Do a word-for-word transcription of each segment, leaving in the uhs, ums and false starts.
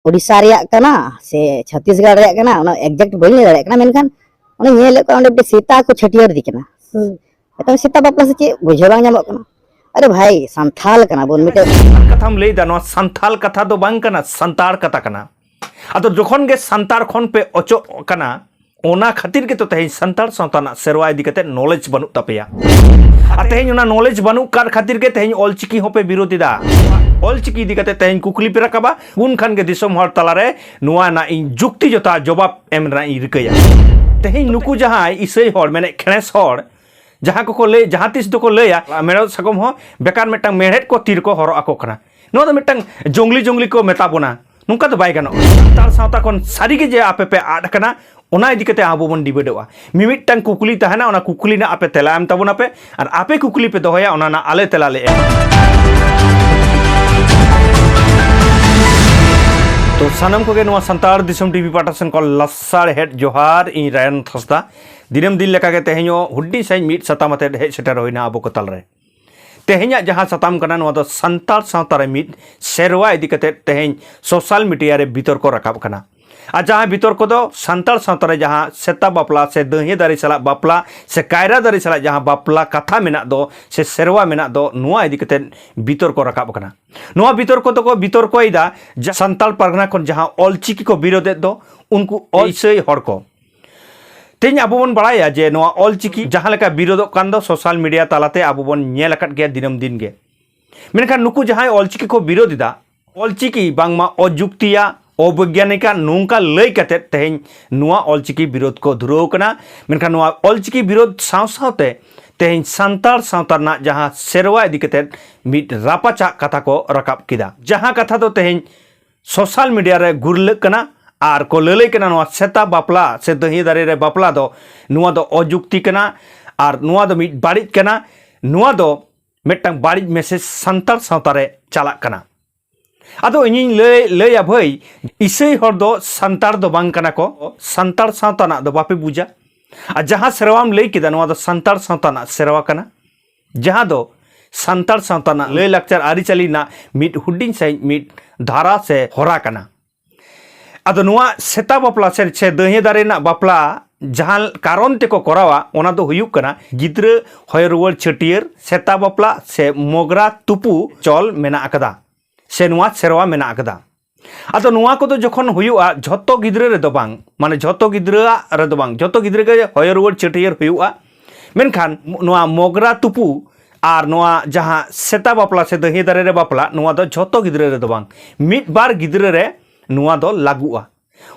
ᱳᱰᱤᱥᱟ ᱨᱮᱭᱟᱜ ᱠᱟᱱᱟ ᱥᱮ ᱪᱷᱚᱛᱤᱥᱜᱚᱲ ᱨᱮᱭᱟᱜ ᱠᱟᱱᱟ, ᱚᱱᱟ exact ᱵᱟᱹᱧ ᱞᱟᱹᱭ ᱫᱟᱲᱮᱭᱟᱜ ᱠᱟᱱᱟ, ᱢᱮᱱᱠᱷᱟᱱ ᱚᱱᱮ ᱧᱮᱞᱮᱫ ᱠᱚᱣᱟ ᱚᱸᱰᱮ ᱢᱤᱫᱴᱮᱡ ᱥᱮᱛᱟ ᱠᱚ ᱪᱷᱟᱹᱴᱭᱟᱹᱨ ᱫᱤ ᱠᱟᱱᱟ᱾ ᱦᱩᱸ᱾ ᱢᱤᱫᱴᱟᱝ ᱥᱮᱛᱟ ᱵᱟᱯᱞᱟ ᱥᱮ ᱪᱮᱫ ᱵᱩᱡᱷᱟᱹᱣ ᱵᱟᱝ ᱧᱟᱢᱚᱜ ᱠᱟᱱᱟ᱾ ᱟᱨᱮ ᱵᱷᱟᱭ, ᱥᱟᱱᱛᱷᱟᱞ ᱠᱟᱱᱟ ᱵᱚᱱ ᱢᱤᱫᱴᱮᱡ᱾ ᱠᱟᱛᱷᱟᱢ ᱞᱟᱹᱭᱫᱟ, ᱱᱚᱣᱟ ᱥᱟᱱᱛᱷᱟᱞ ᱠᱟᱛᱷᱟ ᱫᱚ ᱵᱟᱝ ᱠᱟᱱᱟ, ᱥᱟᱱᱛᱟᱲ ᱠᱟᱛᱷᱟ ᱠᱟᱱᱟ᱾ ᱟᱫᱚ ᱡᱚᱠᱷᱚᱱ ᱜᱮ ᱥᱟᱱᱛᱟᱲ ᱠᱷᱚᱱ ᱯᱮ ᱚᱪᱚᱜ ᱠᱟᱱᱟ, ᱚᱱᱟ ᱠᱷᱟᱹᱛᱤᱨ ᱜᱮᱛᱚ ᱛᱮᱦᱮᱧ ᱥᱟᱱᱛᱟᱲ ᱥᱟᱶᱛᱟ ᱨᱮᱱᱟᱜ ᱥᱮᱨᱣᱟ ᱤᱫᱤ ᱠᱟᱛᱮ knowledge ᱵᱟᱹᱱᱩᱜ ᱛᱟᱯᱮᱭᱟ᱾ ᱟᱨ ᱛᱮᱦᱮᱧ ᱚᱱᱟ knowledge ᱵᱟᱹᱱᱩᱜ ᱠᱟᱫ ᱠᱷᱟᱹᱛᱤᱨ ᱜᱮ ᱛᱮᱦᱮᱧ ᱚᱞᱪᱤᱠᱤ ᱦᱚᱸᱯᱮ ᱵᱤᱨᱳᱫ ᱮᱫᱟ᱾ ᱚᱞᱪᱤᱠᱤ ᱤᱫᱤ ᱠᱟᱛᱮ ᱛᱮᱦᱮᱧ ᱠᱩᱠᱞᱤ ᱯᱮ ᱨᱟᱠᱟᱵᱟ, ᱩᱱ ᱠᱷᱟᱱ ᱜᱮ ᱫᱤᱥᱚᱢ ᱦᱚᱲ ᱛᱟᱞᱟᱨᱮ ᱱᱚᱣᱟ ᱨᱮᱱᱟᱜ ᱤᱧ ᱡᱩᱠᱛᱤ ᱡᱚᱛᱟ ᱡᱚᱵᱟᱵ ᱮᱢ ᱨᱮᱱᱟᱜ ᱤᱧ ᱨᱤᱠᱟᱹᱭᱟ᱾ ᱛᱮᱦᱮᱧ ᱱᱩᱠᱩ ᱡᱟᱦᱟᱸᱭ ᱤᱥᱟᱹᱭ ᱦᱚᱲ, ᱢᱮᱱᱮᱫ ᱠᱷᱮᱲᱮᱥ ᱦᱚᱲ, ᱡᱟᱦᱟᱸ ᱠᱚᱠᱚ ᱞᱟᱹᱭ, ᱡᱟᱦᱟᱸ ᱛᱤᱥ ᱫᱚᱠᱚ ᱞᱟᱹᱭᱟ, ᱢᱮᱲᱚᱫ ᱥᱟᱠᱚᱢ ᱦᱚᱸ ᱵᱮᱠᱟᱨ ᱢᱤᱫᱴᱟᱝ ᱢᱮᱲᱦᱮᱫ ᱠᱚ ᱛᱤ ᱨᱮᱠᱚ ᱦᱚᱨᱚᱜ ᱟᱠᱚ ᱠᱟᱱᱟ᱾ ᱱᱚᱣᱟ ᱫᱚ ᱢᱤᱫᱴᱟᱝ ᱡᱚᱝᱞᱤ ᱡᱚᱝᱞᱤ ᱠᱚ ᱢᱮᱛᱟ ᱵᱚᱱᱟ᱾ ᱱᱚᱝᱠᱟ ᱫᱚ ᱵᱟᱭ ᱜᱟᱱᱚᱜᱼᱟ᱾ ᱥᱟᱱᱛᱟᱲ ᱥᱟᱶᱛᱟ ᱠᱷᱚᱱ ᱥᱟᱹᱨᱤᱜᱮ ᱡᱮ ᱟᱯᱮ ᱯᱮ ᱟᱫ ᱟᱠᱟᱱᱟ, ᱚᱱᱟ ᱤᱫᱤ ᱠᱟᱛᱮ ᱟᱵᱚ ᱵᱚᱱ ᱰᱤᱵᱮᱴᱚᱜᱼᱟ᱾ ᱢᱤᱢᱤᱫᱴᱟᱝ ᱠᱩᱠᱞᱤ ᱛᱟᱦᱮᱱᱟ, ᱚᱱᱟ ᱠᱩᱠᱞᱤ ᱨᱮᱱᱟᱜ ᱟᱯᱮ ᱛᱮᱞᱟ ᱮᱢ ᱛᱟᱵᱚᱱᱟᱯᱮ, ᱟᱨ ᱟᱯᱮ ᱠᱩᱠᱞᱤ ᱯᱮ ᱫᱚᱦᱚᱭᱟ, ᱚᱱᱟ ᱨᱮᱱᱟᱜ ᱟᱞᱮ ᱛᱮᱞᱟ ᱞᱮ ᱮᱢᱟ᱾ ᱛᱚ ᱥᱟᱱᱟᱢ ᱠᱚᱜᱮ ᱱᱚᱣᱟ ᱥᱟᱱᱛᱟᱲ ᱫᱤᱥᱚᱢ ᱴᱤᱵᱷᱤ ᱯᱟᱦᱴᱟ ᱥᱮᱱ ᱠᱷᱚᱱ ᱞᱟᱥᱟᱲ ᱦᱮᱫ ᱡᱚᱦᱟᱨ᱾ ᱤᱧ ᱨᱟᱭᱚᱱ ᱦᱟᱸᱥᱫᱟ᱾ ᱫᱤᱱᱟᱹᱢ ᱫᱤᱱ ᱞᱮᱠᱟᱜᱮ ᱛᱮᱦᱮᱧ ᱦᱚᱸ ᱦᱩᱰᱤᱧ ᱥᱟᱺᱦᱤᱡ ᱢᱤᱫ ᱥᱟᱛᱟᱢ ᱟᱛᱮᱫ ᱦᱮᱡ ᱥᱮᱴᱮᱨ ᱦᱩᱭᱱᱟ ᱟᱵᱚ ᱠᱚ ᱛᱟᱞᱟᱨᱮ᱾ ᱛᱮᱦᱮᱧᱟᱜ ᱡᱟᱦᱟᱸ ᱥᱟᱛᱟᱢ ᱠᱟᱱᱟ, ᱱᱚᱣᱟ ᱫᱚ ᱥᱟᱱᱛᱟᱲ ᱥᱟᱶᱛᱟ ᱨᱮ ᱢᱤᱫ ᱥᱮᱨᱣᱟ ᱤᱫᱤ ᱠᱟᱛᱮᱫ ᱛᱮᱦᱮᱧ social media ᱨᱮ ᱵᱤᱛᱚᱨᱠᱚ ᱨᱟᱠᱟᱵ ᱠᱟᱱᱟ᱾ ᱟᱨ ᱡᱟᱦᱟᱸ ᱵᱤᱛᱚᱨᱠᱚ ᱫᱚ ᱥᱟᱱᱛᱟᱲ ᱥᱟᱶᱛᱟ ᱨᱮ ᱡᱟᱦᱟᱸ ᱥᱮᱛᱟ ᱵᱟᱯᱞᱟ ᱥᱮ ᱫᱟᱹᱦᱤᱭᱟᱹ ᱫᱟᱨᱮ ᱥᱟᱞᱟᱜ ᱵᱟᱯᱞᱟ ᱥᱮ ᱠᱟᱭᱨᱟ ᱫᱟᱨᱮ ᱥᱟᱞᱟᱜ ᱡᱟᱦᱟᱸ ᱵᱟᱯᱞᱟ ᱠᱟᱛᱷᱟ ᱢᱮᱱᱟᱜ ᱫᱚ ᱥᱮ ᱥᱮᱨᱣᱟ ᱢᱮᱱᱟᱜ ᱫᱚ, ᱱᱚᱣᱟ ᱤᱫᱤ ᱠᱟᱛᱮᱫ ᱵᱤᱛᱚᱨᱠᱚ ᱨᱟᱠᱟᱵ ᱠᱟᱱᱟ᱾ ᱱᱚᱣᱟ ᱵᱤᱛᱚᱨᱠᱚ ᱫᱚᱠᱚ ᱵᱤᱛᱚᱨᱠᱚᱭᱮᱫᱟ ᱡᱟ-, ᱥᱟᱱᱛᱟᱲ ᱯᱟᱨᱜᱟᱱᱟ ᱠᱷᱚᱱ ᱡᱟᱦᱟᱸ ᱚᱞᱪᱤᱠᱤ ᱠᱚ ᱵᱤᱨᱳᱫᱮᱫ ᱫᱚ, ᱩᱱᱠᱩ ᱤᱥᱟᱹᱭ ᱦᱚᱲ ᱠᱚ᱾ ᱛᱮᱦᱮᱧ ᱟᱵᱚ ᱵᱚᱱ ᱵᱟᱲᱟᱭᱟ ᱡᱮ ᱱᱚᱣᱟ ᱚᱞᱪᱤᱠᱤ ᱡᱟᱦᱟᱸ ᱞᱮᱠᱟ ᱵᱤᱨᱳᱫᱚᱜ ᱠᱟᱱ ᱫᱚ social media ᱛᱟᱞᱟᱛᱮ ᱟᱵᱚ ᱵᱚᱱ ᱧᱮᱞ ᱟᱠᱟᱫ ᱜᱮᱭᱟ ᱫᱤᱱᱟᱹᱢ ᱫᱤᱱ ᱜᱮ᱾ ᱢᱮᱱᱠᱷᱟᱱ ᱱᱩᱠᱩ ᱡᱟᱦᱟᱸᱭ ᱚᱞᱪᱤᱠᱤ ᱠᱚ ᱵᱤᱨᱳᱫ ᱮᱫᱟ, ᱚᱞᱪᱤᱠᱤ ᱵᱟᱝᱢᱟ ᱚᱡᱩᱠᱛᱤᱭᱟ, ᱚᱵᱳᱭᱜᱟᱱᱤᱠᱟ, ᱱᱚᱝᱠᱟ ᱞᱟᱹᱭ ᱠᱟᱛᱮᱫ ᱛᱮᱦᱮᱧ ᱱᱚᱣᱟ ᱚᱞᱪᱤᱠᱤ ᱵᱤᱨᱳᱫ ᱠᱚ ᱫᱷᱩᱨᱟᱹᱣ ᱠᱟᱱᱟ᱾ ᱢᱮᱱᱠᱷᱟᱱ ᱱᱚᱣᱟ ᱚᱞᱪᱤᱠᱤ ᱵᱤᱨᱳᱫ ᱥᱟᱶ ᱥᱟᱶᱛᱮ ᱛᱮᱦᱮᱧ ᱥᱟᱱᱛᱟᱲ ᱥᱟᱶᱛᱟ ᱨᱮᱱᱟᱜ ᱡᱟᱦᱟᱸ ᱥᱮᱨᱣᱟ ᱤᱫᱤ ᱠᱟᱛᱮᱫ ᱢᱤᱫ ᱨᱟᱯᱟᱪᱟᱜ ᱠᱟᱛᱷᱟ ᱠᱚ ᱨᱟᱠᱟᱵ ᱠᱮᱫᱟ, ᱡᱟᱦᱟᱸ ᱠᱟᱛᱷᱟ ᱫᱚ ᱛᱮᱦᱮᱧ social media ᱨᱮ ᱜᱩᱨᱞᱟᱹᱜ ᱠᱟᱱᱟ ᱟᱨ ᱠᱚ ᱞᱟᱹᱞᱟᱹᱭ ᱠᱟᱱᱟ, ᱱᱚᱣᱟ ᱥᱮᱛᱟ ᱵᱟᱯᱞᱟ ᱥᱮ ᱫᱟᱹᱦᱤ ᱫᱟᱨᱮ ᱨᱮ ᱵᱟᱯᱞᱟ ᱫᱚ, ᱱᱚᱣᱟ ᱫᱚ ᱚᱡᱩᱠᱛᱤ ᱠᱟᱱᱟ ᱟᱨ ᱱᱚᱣᱟ ᱫᱚ ᱢᱤᱫ ᱵᱟᱹᱲᱤᱡ ᱠᱟᱱᱟ, ᱱᱚᱣᱟ ᱫᱚ ᱢᱤᱫᱴᱟᱝ ᱵᱟᱹᱲᱤᱡ message ᱥᱟᱱᱛᱟᱲ ᱥᱟᱶᱛᱟ ᱨᱮ ᱪᱟᱞᱟᱜ ᱠᱟᱱᱟ᱾ ᱟᱫᱚ ᱤᱧᱤᱧ ᱞᱟᱹᱭ, ᱞᱟᱹᱭᱟ ᱵᱷᱟᱹᱭ, ᱤᱥᱟᱹᱭ ᱦᱚᱲ ᱫᱚ ᱥᱟᱱᱛᱟᱲ ᱫᱚ ᱵᱟᱝ ᱠᱟᱱᱟ ᱠᱚ, ᱥᱟᱱᱛᱟᱲ ᱥᱟᱶᱛᱟ ᱨᱮᱱᱟᱜ ᱫᱚ ᱵᱟᱯᱮ ᱵᱩᱡᱟ᱾ ᱟᱨ ᱡᱟᱦᱟᱸ ᱥᱮᱨᱣᱟᱢ ᱞᱟᱹᱭ ᱠᱮᱫᱟ, ᱱᱚᱣᱟ ᱫᱚ ᱥᱟᱱᱛᱟᱲ ᱥᱟᱶᱛᱟ ᱨᱮᱱᱟᱜ ᱥᱮᱨᱣᱟ ᱠᱟᱱᱟ, ᱡᱟᱦᱟᱸ ᱫᱚ ᱥᱟᱱᱛᱟᱲ ᱥᱟᱶᱛᱟ ᱨᱮᱱᱟᱜ ᱞᱟᱹᱭ ᱞᱟᱠᱪᱟᱨ ᱟᱹᱨᱤᱪᱟᱹᱞᱤ ᱨᱮᱱᱟᱜ ᱢᱤᱫ ᱦᱩᱰᱤᱧ ᱥᱟᱺᱦᱤᱡ ᱢᱤᱫ ᱫᱷᱟᱨᱟ ᱥᱮ ᱦᱚᱨᱟ ᱠᱟᱱᱟ᱾ ᱟᱫᱚ ᱱᱚᱣᱟ ᱥᱮᱛᱟ ᱵᱟᱯᱞᱟ ᱥᱮ, ᱥᱮ ᱫᱟᱹᱦᱤ ᱫᱟᱨᱮ ᱨᱮᱱᱟᱜ ᱵᱟᱯᱞᱟ ᱡᱟᱦᱟᱸ ᱠᱟᱨᱚᱱ ᱛᱮᱠᱚ ᱠᱚᱨᱟᱣᱟ, ᱚᱱᱟ ᱫᱚ ᱦᱩᱭᱩᱜ ᱠᱟᱱᱟ ᱜᱤᱫᱽᱨᱟᱹ ᱦᱚᱭᱚ ᱨᱩᱣᱟᱹᱲ ᱪᱷᱟᱹᱴᱭᱟᱹᱨ, ᱥᱮᱛᱟ ᱵᱟᱯᱞᱟ ᱥᱮ ᱢᱚᱜᱽᱨᱟ ᱛᱩᱯᱩ ᱪᱚᱞ ᱢᱮᱱᱟᱜ ᱟᱠᱟᱫᱟ, ᱥᱮ ᱱᱚᱣᱟ ᱥᱮᱨᱣᱟ ᱢᱮᱱᱟᱜ ᱟᱠᱟᱫᱟ᱾ ᱟᱫᱚ ᱱᱚᱣᱟ ᱠᱚᱫᱚ ᱡᱚᱠᱷᱚᱱ ᱦᱩᱭᱩᱜᱼᱟ, ᱡᱷᱚᱛᱚ ᱜᱤᱫᱽᱨᱟᱹ ᱨᱮᱫᱚ ᱵᱟᱝ, ᱢᱟᱱᱮ ᱡᱷᱚᱛᱚ ᱜᱤᱫᱽᱨᱟᱹᱣᱟᱜ ᱨᱮᱫᱚ ᱵᱟᱝ, ᱡᱷᱚᱛᱚ ᱜᱤᱫᱽᱨᱟᱹ ᱜᱮ ᱦᱚᱭᱚ ᱨᱩᱣᱟᱹᱲ ᱪᱷᱟᱹᱴᱭᱟᱹᱨ ᱦᱩᱭᱩᱜᱼᱟ᱾ ᱢᱮᱱᱠᱷᱟᱱ ᱱᱚᱣᱟ ᱢᱚᱜᱽᱨᱟ ᱛᱩᱯᱩ ᱟᱨ ᱱᱚᱣᱟ ᱡᱟᱦᱟᱸ ᱥᱮᱛᱟ ᱵᱟᱯᱞᱟ ᱥᱮ ᱫᱟᱹᱦᱤ ᱫᱟᱨᱮ ᱨᱮ ᱵᱟᱯᱞᱟ, ᱱᱚᱣᱟ ᱫᱚ ᱡᱷᱚᱛᱚ ᱜᱤᱫᱽᱨᱟᱹ ᱨᱮᱫᱚ ᱵᱟᱝ, ᱢᱤᱫ ᱵᱟᱨ ᱜᱤᱫᱽᱨᱟᱹ ᱨᱮ ᱱᱚᱣᱟ ᱫᱚ ᱞᱟᱹᱜᱩᱜᱼᱟ᱾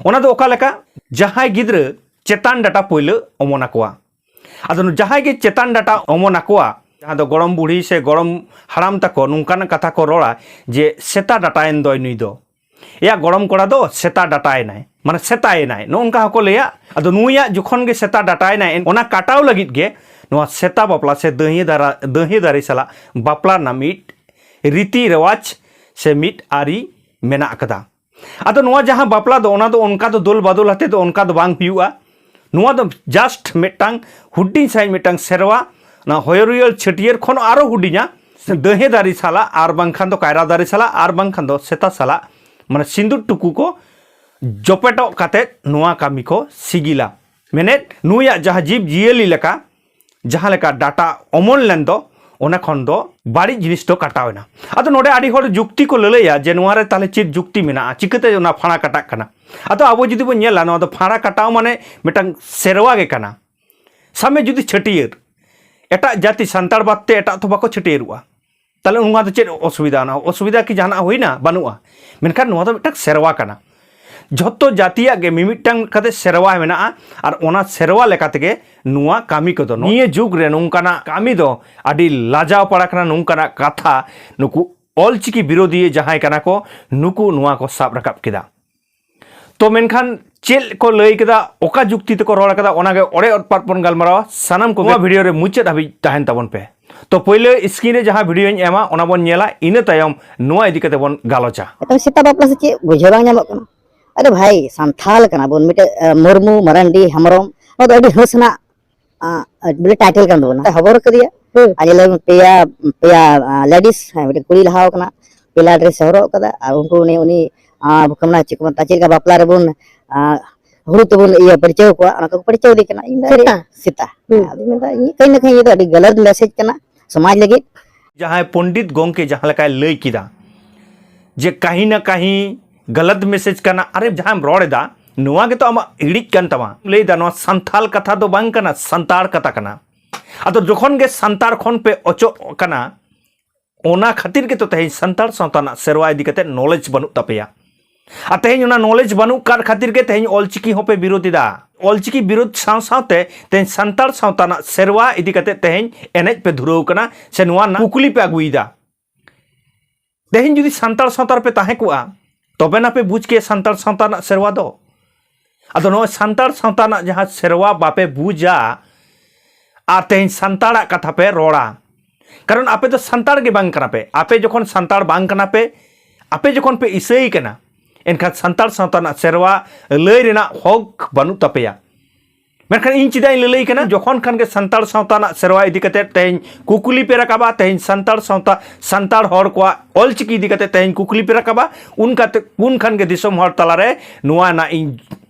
ᱚᱱᱟ ᱫᱚ ᱚᱠᱟ ᱞᱮᱠᱟ? ᱡᱟᱦᱟᱸᱭ ᱜᱤᱫᱽᱨᱟᱹ ᱪᱮᱛᱟᱱ ᱰᱟᱴᱟ ᱯᱳᱭᱞᱳ ᱚᱢᱚᱱ ᱟᱠᱚᱣᱟ, ᱟᱫᱚ ᱡᱟᱦᱟᱸᱭ ᱜᱮ ᱪᱮᱛᱟᱱ ᱰᱟᱴᱟ ᱚᱢᱚᱱ ᱟᱠᱚᱣᱟ, ᱡᱟᱦᱟᱸ ᱫᱚ ᱜᱚᱲᱚᱢ ᱵᱩᱲᱦᱤ ᱥᱮ ᱜᱚᱲᱚᱢ ᱦᱟᱲᱟᱢ ᱛᱟᱠᱚ ᱱᱚᱝᱠᱟᱱ ᱠᱟᱛᱷᱟ ᱠᱚ ᱨᱚᱲᱟ ᱡᱮ, "ᱥᱮᱛᱟ ᱰᱟᱴᱟᱭᱮᱱ ᱫᱚᱭ ᱱᱩᱭ ᱫᱚ, ᱮᱭᱟ ᱜᱚᱲᱚᱢ ᱠᱚᱲᱟ ᱫᱚ ᱥᱮᱛᱟ ᱰᱟᱴᱟᱭᱮᱱᱟᱭ", ᱢᱟᱱᱮ ᱥᱮᱛᱟᱭᱮᱱᱟᱭ, ᱱᱚᱜᱼᱚ ᱱᱚᱝᱠᱟ ᱦᱚᱸᱠᱚ ᱞᱟᱹᱭᱟ᱾ ᱟᱫᱚ ᱱᱩᱭᱟᱜ ᱡᱚᱠᱷᱚᱱ ᱜᱮ ᱥᱮᱛᱟ ᱰᱟᱴᱟᱭᱮᱱᱟᱭ, ᱚᱱᱟ ᱠᱟᱴᱟᱣ ᱞᱟᱹᱜᱤᱫ ᱜᱮ ᱱᱚᱣᱟ ᱥᱮᱛᱟ ᱵᱟᱯᱞᱟ ᱥᱮ ᱫᱟᱹᱦᱤ ᱫᱟᱨᱟ-, ᱫᱟᱹᱦᱤ ᱫᱟᱨᱮ ᱥᱟᱞᱟᱜ ᱵᱟᱯᱞᱟ ᱨᱮᱱᱟᱜ ᱢᱤᱫ ᱨᱤᱛᱤ ᱨᱮᱣᱟᱡᱽ ᱥᱮ ᱢᱤᱫ ᱟᱹᱨᱤ ᱢᱮᱱᱟᱜ ᱟᱠᱟᱫᱟ᱾ ᱟᱫᱚ ᱱᱚᱣᱟ ᱡᱟᱦᱟᱸ ᱵᱟᱯᱞᱟ ᱫᱚ, ᱚᱱᱟ ᱫᱚ ᱚᱱᱠᱟ ᱫᱚ ᱫᱳᱞ ᱵᱟᱫᱳᱞ ᱟᱛᱮ ᱫᱚ ᱚᱱᱠᱟ ᱫᱚ ᱵᱟᱝ ᱦᱩᱭᱩᱜᱼᱟ᱾ ᱱᱚᱣᱟ ᱫᱚ just ᱢᱤᱫᱴᱟᱝ ᱦᱩᱰᱤᱧ ᱥᱟᱺᱦᱤᱡ ᱢᱤᱫᱴᱟᱝ ᱥᱮᱨᱣᱟ, ᱚᱱᱟ ᱦᱚᱭᱚᱨᱤᱭᱟᱹᱞ ᱪᱷᱟᱹᱴᱭᱟᱹᱨ ᱠᱷᱚᱱ ᱟᱨᱚ ᱦᱩᱰᱤᱧᱟ, ᱫᱟᱹᱦᱮ ᱫᱟᱨᱮ ᱥᱟᱞᱟᱜ ᱟᱨ ᱵᱟᱝᱠᱷᱟᱱ ᱫᱚ ᱠᱟᱭᱨᱟ ᱫᱟᱨᱮ ᱥᱟᱞᱟᱜ ᱟᱨ ᱵᱟᱝᱠᱷᱟᱱ ᱫᱚ ᱥᱮᱛᱟ ᱥᱟᱞᱟᱜ, ᱢᱟᱱᱮ ᱥᱤᱸᱫᱩᱨ ᱴᱩᱠᱩ ᱠᱚ ᱡᱚᱯᱮᱴᱚᱜ ᱠᱟᱛᱮᱫ ᱱᱚᱣᱟ ᱠᱟᱹᱢᱤ ᱠᱚ ᱥᱤᱜᱤᱞᱟ᱾ ᱢᱮᱱᱮᱫ, ᱱᱩᱭᱟᱜ ᱡᱟᱦᱟᱸ ᱡᱤᱵᱽ ᱡᱤᱭᱟᱹᱞᱤ ᱞᱮᱠᱟ ᱡᱟᱦᱟᱸ ᱞᱮᱠᱟ ᱰᱟᱴᱟ ᱚᱢᱚᱱ ᱞᱮᱱ ᱫᱚ, ᱚᱱᱟ ᱠᱷᱚᱱ ᱫᱚ ᱵᱟᱹᱲᱤᱡ ᱡᱤᱱᱤᱥ ᱫᱚ ᱠᱟᱴᱟᱣ ᱮᱱᱟ᱾ ᱟᱫᱚ ᱱᱚᱰᱮ ᱟᱹᱰᱤ ᱦᱚᱲ ᱡᱩᱠᱛᱤ ᱠᱚ ᱞᱟᱹᱞᱟᱹᱭᱟ ᱡᱮ, ᱱᱚᱣᱟ ᱨᱮ ᱛᱟᱦᱞᱮ ᱪᱮᱫ ᱡᱩᱠᱛᱤ ᱢᱮᱱᱟᱜᱼᱟ, ᱪᱤᱠᱟᱹᱛᱮ ᱚᱱᱟ ᱯᱷᱟᱲᱟ ᱠᱟᱴᱟᱜ ᱠᱟᱱᱟ? ᱟᱫᱚ ᱟᱵᱚ ᱡᱩᱫᱤ ᱵᱚᱱ ᱧᱮᱞᱟ, ᱱᱚᱣᱟ ᱫᱚ ᱯᱷᱟᱲᱟ ᱠᱟᱴᱟᱣ ᱢᱟᱱᱮ ᱢᱤᱫᱴᱟᱝ ᱥᱮᱨᱣᱟ ᱜᱮ ᱠᱟᱱᱟ᱾ ᱥᱟᱵ ᱢᱮ ᱡᱩᱫᱤ ᱪᱷᱟᱹᱴᱭᱟᱹᱨ, ᱮᱴᱟᱜ ᱡᱟᱹᱛᱤ ᱥᱟᱱᱛᱟᱲ ᱵᱟᱫ ᱛᱮ ᱮᱴᱟᱜ ᱛᱚ ᱵᱟᱠᱚ ᱪᱷᱟᱹᱴᱭᱟᱹᱨᱚᱜᱼᱟ, ᱛᱟᱦᱞᱮ ᱱᱚᱣᱟ ᱫᱚ ᱪᱮᱫ ᱚᱥᱩᱵᱤᱫᱷᱟ? ᱚᱱᱟ ᱚᱥᱩᱵᱤᱫᱷᱟ ᱠᱤ ᱡᱟᱦᱟᱱᱟᱜ ᱦᱩᱭᱱᱟ? ᱵᱟᱹᱱᱩᱜᱼᱟ᱾ ᱢᱮᱱᱠᱷᱟᱱ ᱱᱚᱣᱟ ᱫᱚ ᱢᱤᱫᱴᱟᱝ ᱥᱮᱨᱣᱟ ᱠᱟᱱᱟ᱾ ᱡᱷᱚᱛᱚ ᱡᱟᱹᱛᱤᱭᱟᱜ ᱜᱮ ᱢᱤᱢᱤᱫᱴᱟᱝ ᱠᱟᱛᱮ ᱥᱮᱨᱣᱟ ᱢᱮᱱᱟᱜᱼᱟ, ᱟᱨ ᱚᱱᱟ ᱥᱮᱨᱣᱟ ᱞᱮᱠᱟ ᱛᱮᱜᱮ ᱱᱚᱣᱟ ᱠᱟᱹᱢᱤ ᱠᱚᱫᱚ, ᱱᱤᱭᱟᱹ ᱡᱩᱜᱽ ᱨᱮ ᱱᱚᱝᱠᱟᱱᱟᱜ ᱠᱟᱹᱢᱤ ᱫᱚ ᱟᱹᱰᱤ ᱞᱟᱡᱟᱣ ᱯᱟᱲᱟ ᱠᱟᱱᱟ᱾ ᱱᱚᱝᱠᱟᱱᱟᱜ ᱠᱟᱛᱷᱟ ᱱᱩᱠᱩ ᱚᱞᱪᱤᱠᱤ ᱵᱤᱨᱳᱫᱷᱤᱭᱟᱹ ᱡᱟᱦᱟᱸᱭ ᱠᱟᱱᱟ ᱠᱚ, ᱱᱩᱠᱩ ᱱᱚᱣᱟ ᱠᱚ ᱥᱟᱵ ᱨᱟᱠᱟᱵ ᱠᱮᱫᱟ᱾ ᱛᱚ ᱢᱮᱱᱠᱷᱟᱱ ᱪᱮᱫ ᱠᱚ ᱞᱟᱹᱭ ᱠᱮᱫᱟ, ᱚᱠᱟ ᱡᱩᱠᱛᱤ ᱛᱮᱠᱚ ᱨᱚᱲ ᱠᱟᱫᱟ, ᱚᱱᱟᱜᱮ ᱚᱲᱮ ᱚᱛᱯᱟᱛ ᱵᱚᱱ ᱜᱟᱞᱢᱟᱨᱟᱣᱟ᱾ ᱥᱟᱱᱟᱢ ᱠᱚᱜᱮ ᱱᱚᱣᱟ ᱵᱷᱤᱰᱤᱭᱳ ᱨᱮ ᱢᱩᱪᱟᱹᱫ ᱦᱟᱹᱵᱤᱡ ᱛᱟᱦᱮᱱ ᱛᱟᱵᱚᱱ ᱯᱮ᱾ ᱛᱚ ᱯᱳᱭᱞᱳ screen ᱨᱮ ᱡᱟᱦᱟᱸ ᱵᱷᱤᱰᱤᱭᱳᱧ ᱮᱢᱟ, ᱚᱱᱟ ᱵᱚᱱ ᱧᱮᱞᱟ, ᱤᱱᱟᱹ ᱛᱟᱭᱚᱢ ᱱᱚᱣᱟ ᱤᱫᱤ ᱠᱟᱛᱮ ᱵᱚᱱ ᱜᱟᱞᱚᱪᱟ᱾ ᱮᱠᱫᱚᱢ ᱥᱮᱛᱟ ᱵᱟᱯᱞᱟ ᱥᱮ ᱪᱮᱫ ᱵᱩᱡᱷᱟᱹᱣ ᱵᱟᱝ ᱧᱟᱢᱚᱜ ᱠᱟᱱᱟ᱾ ᱟᱨᱮ ᱵᱷᱟᱭ, ᱥᱟᱱᱛᱷᱟᱞ ᱠᱟᱱᱟ ᱵᱚᱱ, ᱢᱤᱫᱴᱮᱡ, ᱮ, ᱢᱩᱨᱢᱩ, ᱢᱟᱨᱟᱱᱰᱤ, ᱦᱮᱢᱵᱨᱚᱢ, ᱱᱚᱣᱟ ᱫᱚ ᱟᱹᱰᱤ ᱦᱟᱹᱥ ᱨᱮᱱᱟᱜ, ᱟ, ᱵᱚᱞᱮ title ᱠᱟᱱ ᱛᱟᱵᱚᱱᱟ᱾ ᱦᱚᱵᱚᱨ ᱠᱟᱫᱮᱭᱟ᱾ ᱦᱩᱸ᱾ ᱟᱨ ᱧᱮᱞᱮ ᱯᱮᱭᱟ, ᱯᱮᱭᱟ, ᱟ, ladies, ᱦᱮᱸ, ᱢᱤᱫᱴᱮᱡ ᱠᱩᱲᱤ ᱞᱟᱦᱟ ᱟᱠᱟᱱᱟ, ᱯᱮᱞᱟ dress ᱮ ᱦᱚᱨᱚᱜ ᱠᱟᱫᱟ, ᱟᱨ ᱩᱱᱠᱩ ᱩᱱᱤ, ᱩᱱᱤ, ᱟᱨ ᱵᱟᱠᱷᱟᱱ ᱚᱱᱟ ᱪᱮᱫ ᱠᱚ ᱢᱮᱛᱟᱜᱼᱟ, ᱪᱮᱫ ᱞᱮᱠᱟ ᱵᱟᱯᱞᱟ ᱨᱮᱵᱚᱱ, ᱟᱨ ᱦᱩᱲᱩ ᱛᱮᱵᱚᱱ ᱤᱭᱟᱹ ᱯᱟᱹᱨᱪᱟᱹᱣ ᱠᱚᱣᱟ, ᱚᱱᱟ ᱠᱚᱠᱚ ᱯᱟᱹᱨᱪᱟᱹᱣ ᱤᱫᱤ ᱠᱟᱱᱟ᱾ ᱤᱧ ᱫᱚ ᱟᱹᱰᱤ ᱥᱮᱛᱟ᱾ ᱥᱮᱛᱟ᱾ ᱦᱩᱸ᱾ ᱟᱫᱚᱧ ᱢᱮᱱᱫᱟ, ᱤᱧ ᱠᱟᱹᱦᱤ ᱱᱟ ᱠᱟᱹᱦᱤ ᱤᱧ ᱫᱚ ᱟᱹᱰᱤ ᱜᱟᱞᱟᱛ ᱢᱮᱥᱮᱡᱽ ᱠᱟᱱᱟ ᱥᱚᱢᱟᱡᱽ ᱞᱟᱹᱜᱤᱫ᱾ ᱡᱟᱦᱟᱸᱭ ᱯᱚᱱᱰᱤᱛ ᱜᱚᱢᱠᱮ ᱡᱟᱦᱟᱸ ᱞᱮᱠᱟᱭ ᱞᱟᱹᱭ ᱠᱮᱫᱟ ᱡᱮ ᱠᱟᱹᱦᱤ ᱱᱟ ᱠᱟᱹᱦᱤ ᱜᱟᱞᱟᱛ ᱢᱮᱥᱮᱡᱽ ᱠᱟᱱᱟ, ᱟᱨᱮ ᱡᱟᱦᱟᱸᱭᱮᱢ ᱨᱚᱲ ᱮᱫᱟ, ᱱᱚᱣᱟ ᱜᱮᱛᱚ ᱟᱢᱟᱜ ᱤᱲᱤᱡ ᱠᱟᱱ ᱛᱟᱢᱟ᱾ ᱞᱟᱹᱭᱫᱟ ᱱᱚᱣᱟ ᱥᱟᱱᱛᱷᱟᱞ ᱠᱟᱛᱷᱟ ᱫᱚ ᱵᱟᱝ ᱠᱟᱱᱟ, ᱥᱟᱱᱛᱟᱲ ᱠᱟᱛᱷᱟ ᱠᱟᱱᱟ᱾ ᱟᱫᱚ ᱡᱚᱠᱷᱚᱱ ᱜᱮ ᱥᱟᱱᱛᱟᱲ ᱠᱷᱚᱱ ᱯᱮ ᱚᱪᱚᱜ ᱠᱟᱱᱟ, ᱚᱱᱟ ᱠᱷᱟᱹᱛᱤᱨ ᱜᱮᱛᱚ ᱛᱮᱦᱮᱧ ᱥᱟᱱᱛᱟᱲ ᱥᱟᱶᱛᱟ ᱨᱮᱱᱟᱜ ᱥᱮᱨᱣᱟ ᱤᱫᱤ ᱠᱟᱛᱮ knowledge ᱵᱟᱹᱱᱩᱜ ᱛᱟᱯᱮᱭᱟ᱾ ᱟᱨ ᱛᱮᱦᱮᱧ ᱚᱱᱟ knowledge ᱵᱟᱹᱱᱩᱜ ᱠᱟᱫ ᱠᱷᱟᱹᱛᱤᱨ ᱜᱮ ᱛᱮᱦᱮᱧ ᱚᱞᱪᱤᱠᱤ ᱦᱚᱸᱯᱮ ᱵᱤᱨᱳᱫ ᱮᱫᱟ᱾ ᱚᱞᱪᱤᱠᱤ ᱵᱤᱨᱳᱫ ᱥᱟᱶ ᱥᱟᱶᱛᱮ ᱛᱮᱦᱮᱧ ᱥᱟᱱᱛᱟᱲ ᱥᱟᱶᱛᱟ ᱨᱮᱱᱟᱜ ᱥᱮᱨᱣᱟ ᱤᱫᱤ ᱠᱟᱛᱮ ᱛᱮᱦᱮᱧ ᱮᱱᱮᱡ ᱯᱮ ᱫᱷᱩᱨᱟᱹᱣ ᱠᱟᱱᱟ, ᱥᱮ ᱱᱚᱣᱟ ᱨᱮᱱᱟᱜ ᱠᱩᱠᱞᱤ ᱯᱮ ᱟᱹᱜᱩᱭᱮᱫᱟ᱾ ᱛᱮᱦᱮᱧ ᱡᱩᱫᱤ ᱥᱟᱱᱛᱟᱲ ᱥᱟᱶᱛᱟ ᱨᱮᱯᱮ ᱛᱟᱦᱮᱸ ᱠᱚᱜᱼᱟ, ᱛᱚᱵᱮ ᱱᱟᱯᱮ ᱵᱩᱡᱽ ᱠᱮᱭᱟ ᱥᱟᱱᱛᱟᱲ ᱥᱟᱶᱛᱟ ᱨᱮᱱᱟᱜ ᱥᱮᱨᱣᱟ ᱫᱚ᱾ ᱟᱫᱚ ᱱᱚᱜᱼᱚᱭ ᱥᱟᱱᱛᱟᱲ ᱥᱟᱶᱛᱟ ᱨᱮᱱᱟᱜ ᱡᱟᱦᱟᱸ ᱥᱮᱨᱣᱟ ᱵᱟᱯᱮ ᱵᱩᱡᱟ, ᱟᱨ ᱛᱮᱦᱮᱧ ᱥᱟᱱᱛᱟᱲᱟᱜ ᱠᱟᱛᱷᱟ ᱯᱮ ᱨᱚᱲᱟ᱾ ᱠᱟᱨᱚᱱ ᱟᱯᱮ ᱫᱚ ᱥᱟᱱᱛᱟᱲ ᱜᱮ ᱵᱟᱝ ᱠᱟᱱᱟ ᱯᱮ᱾ ᱟᱯᱮ ᱡᱚᱠᱷᱚᱱ ᱥᱟᱱᱛᱟᱲ ᱵᱟᱝ ᱠᱟᱱᱟ ᱯᱮ, ᱟᱯᱮ ᱡᱚᱠᱷᱚᱱ ᱯᱮ ᱤᱥᱟᱹᱭ ᱠᱟᱱᱟ, ᱮᱱᱠᱷᱟᱱ ᱥᱟᱱᱛᱟᱲ ᱥᱟᱶᱛᱟ ᱨᱮᱱᱟᱜ ᱥᱮᱨᱣᱟ ᱞᱟᱹᱭ ᱨᱮᱱᱟᱜ ᱦᱚᱠ ᱵᱟᱹᱱᱩᱜ ᱛᱟᱯᱮᱭᱟ᱾ ᱢᱮᱱᱠᱷᱟᱱ ᱤᱧ ᱪᱮᱫᱟᱜ ᱤᱧ ᱞᱟᱹᱞᱟᱹᱭ ᱠᱟᱱᱟ? ᱡᱚᱠᱷᱚᱱ ᱠᱷᱟᱱ ᱜᱮ ᱥᱟᱱᱛᱟᱲ ᱥᱟᱶᱛᱟ ᱨᱮᱱᱟᱜ ᱥᱮᱨᱣᱟ ᱤᱫᱤ ᱠᱟᱛᱮ ᱛᱮᱦᱮᱧ ᱠᱩᱠᱞᱤ ᱯᱮ ᱨᱟᱠᱟᱵᱟ, ᱛᱮᱦᱮᱧ ᱥᱟᱱᱛᱟᱲ ᱥᱟᱶᱛᱟ, ᱥᱟᱱᱛᱟᱲ ᱦᱚᱲ ᱠᱚᱣᱟᱜ ᱚᱞᱪᱤᱠᱤ ᱤᱫᱤ ᱠᱟᱛᱮ ᱛᱮᱦᱮᱧ ᱠᱩᱠᱞᱤ ᱯᱮ ᱨᱟᱠᱟᱵᱟ, ᱩᱱ ᱠᱟᱛᱮ, ᱩᱱ ᱠᱷᱟᱱ ᱜᱮ ᱫᱤᱥᱚᱢ ᱦᱚᱲ ᱛᱟᱞᱟᱨᱮ ᱱᱚᱣᱟ ᱨᱮᱱᱟᱜ ᱤᱧ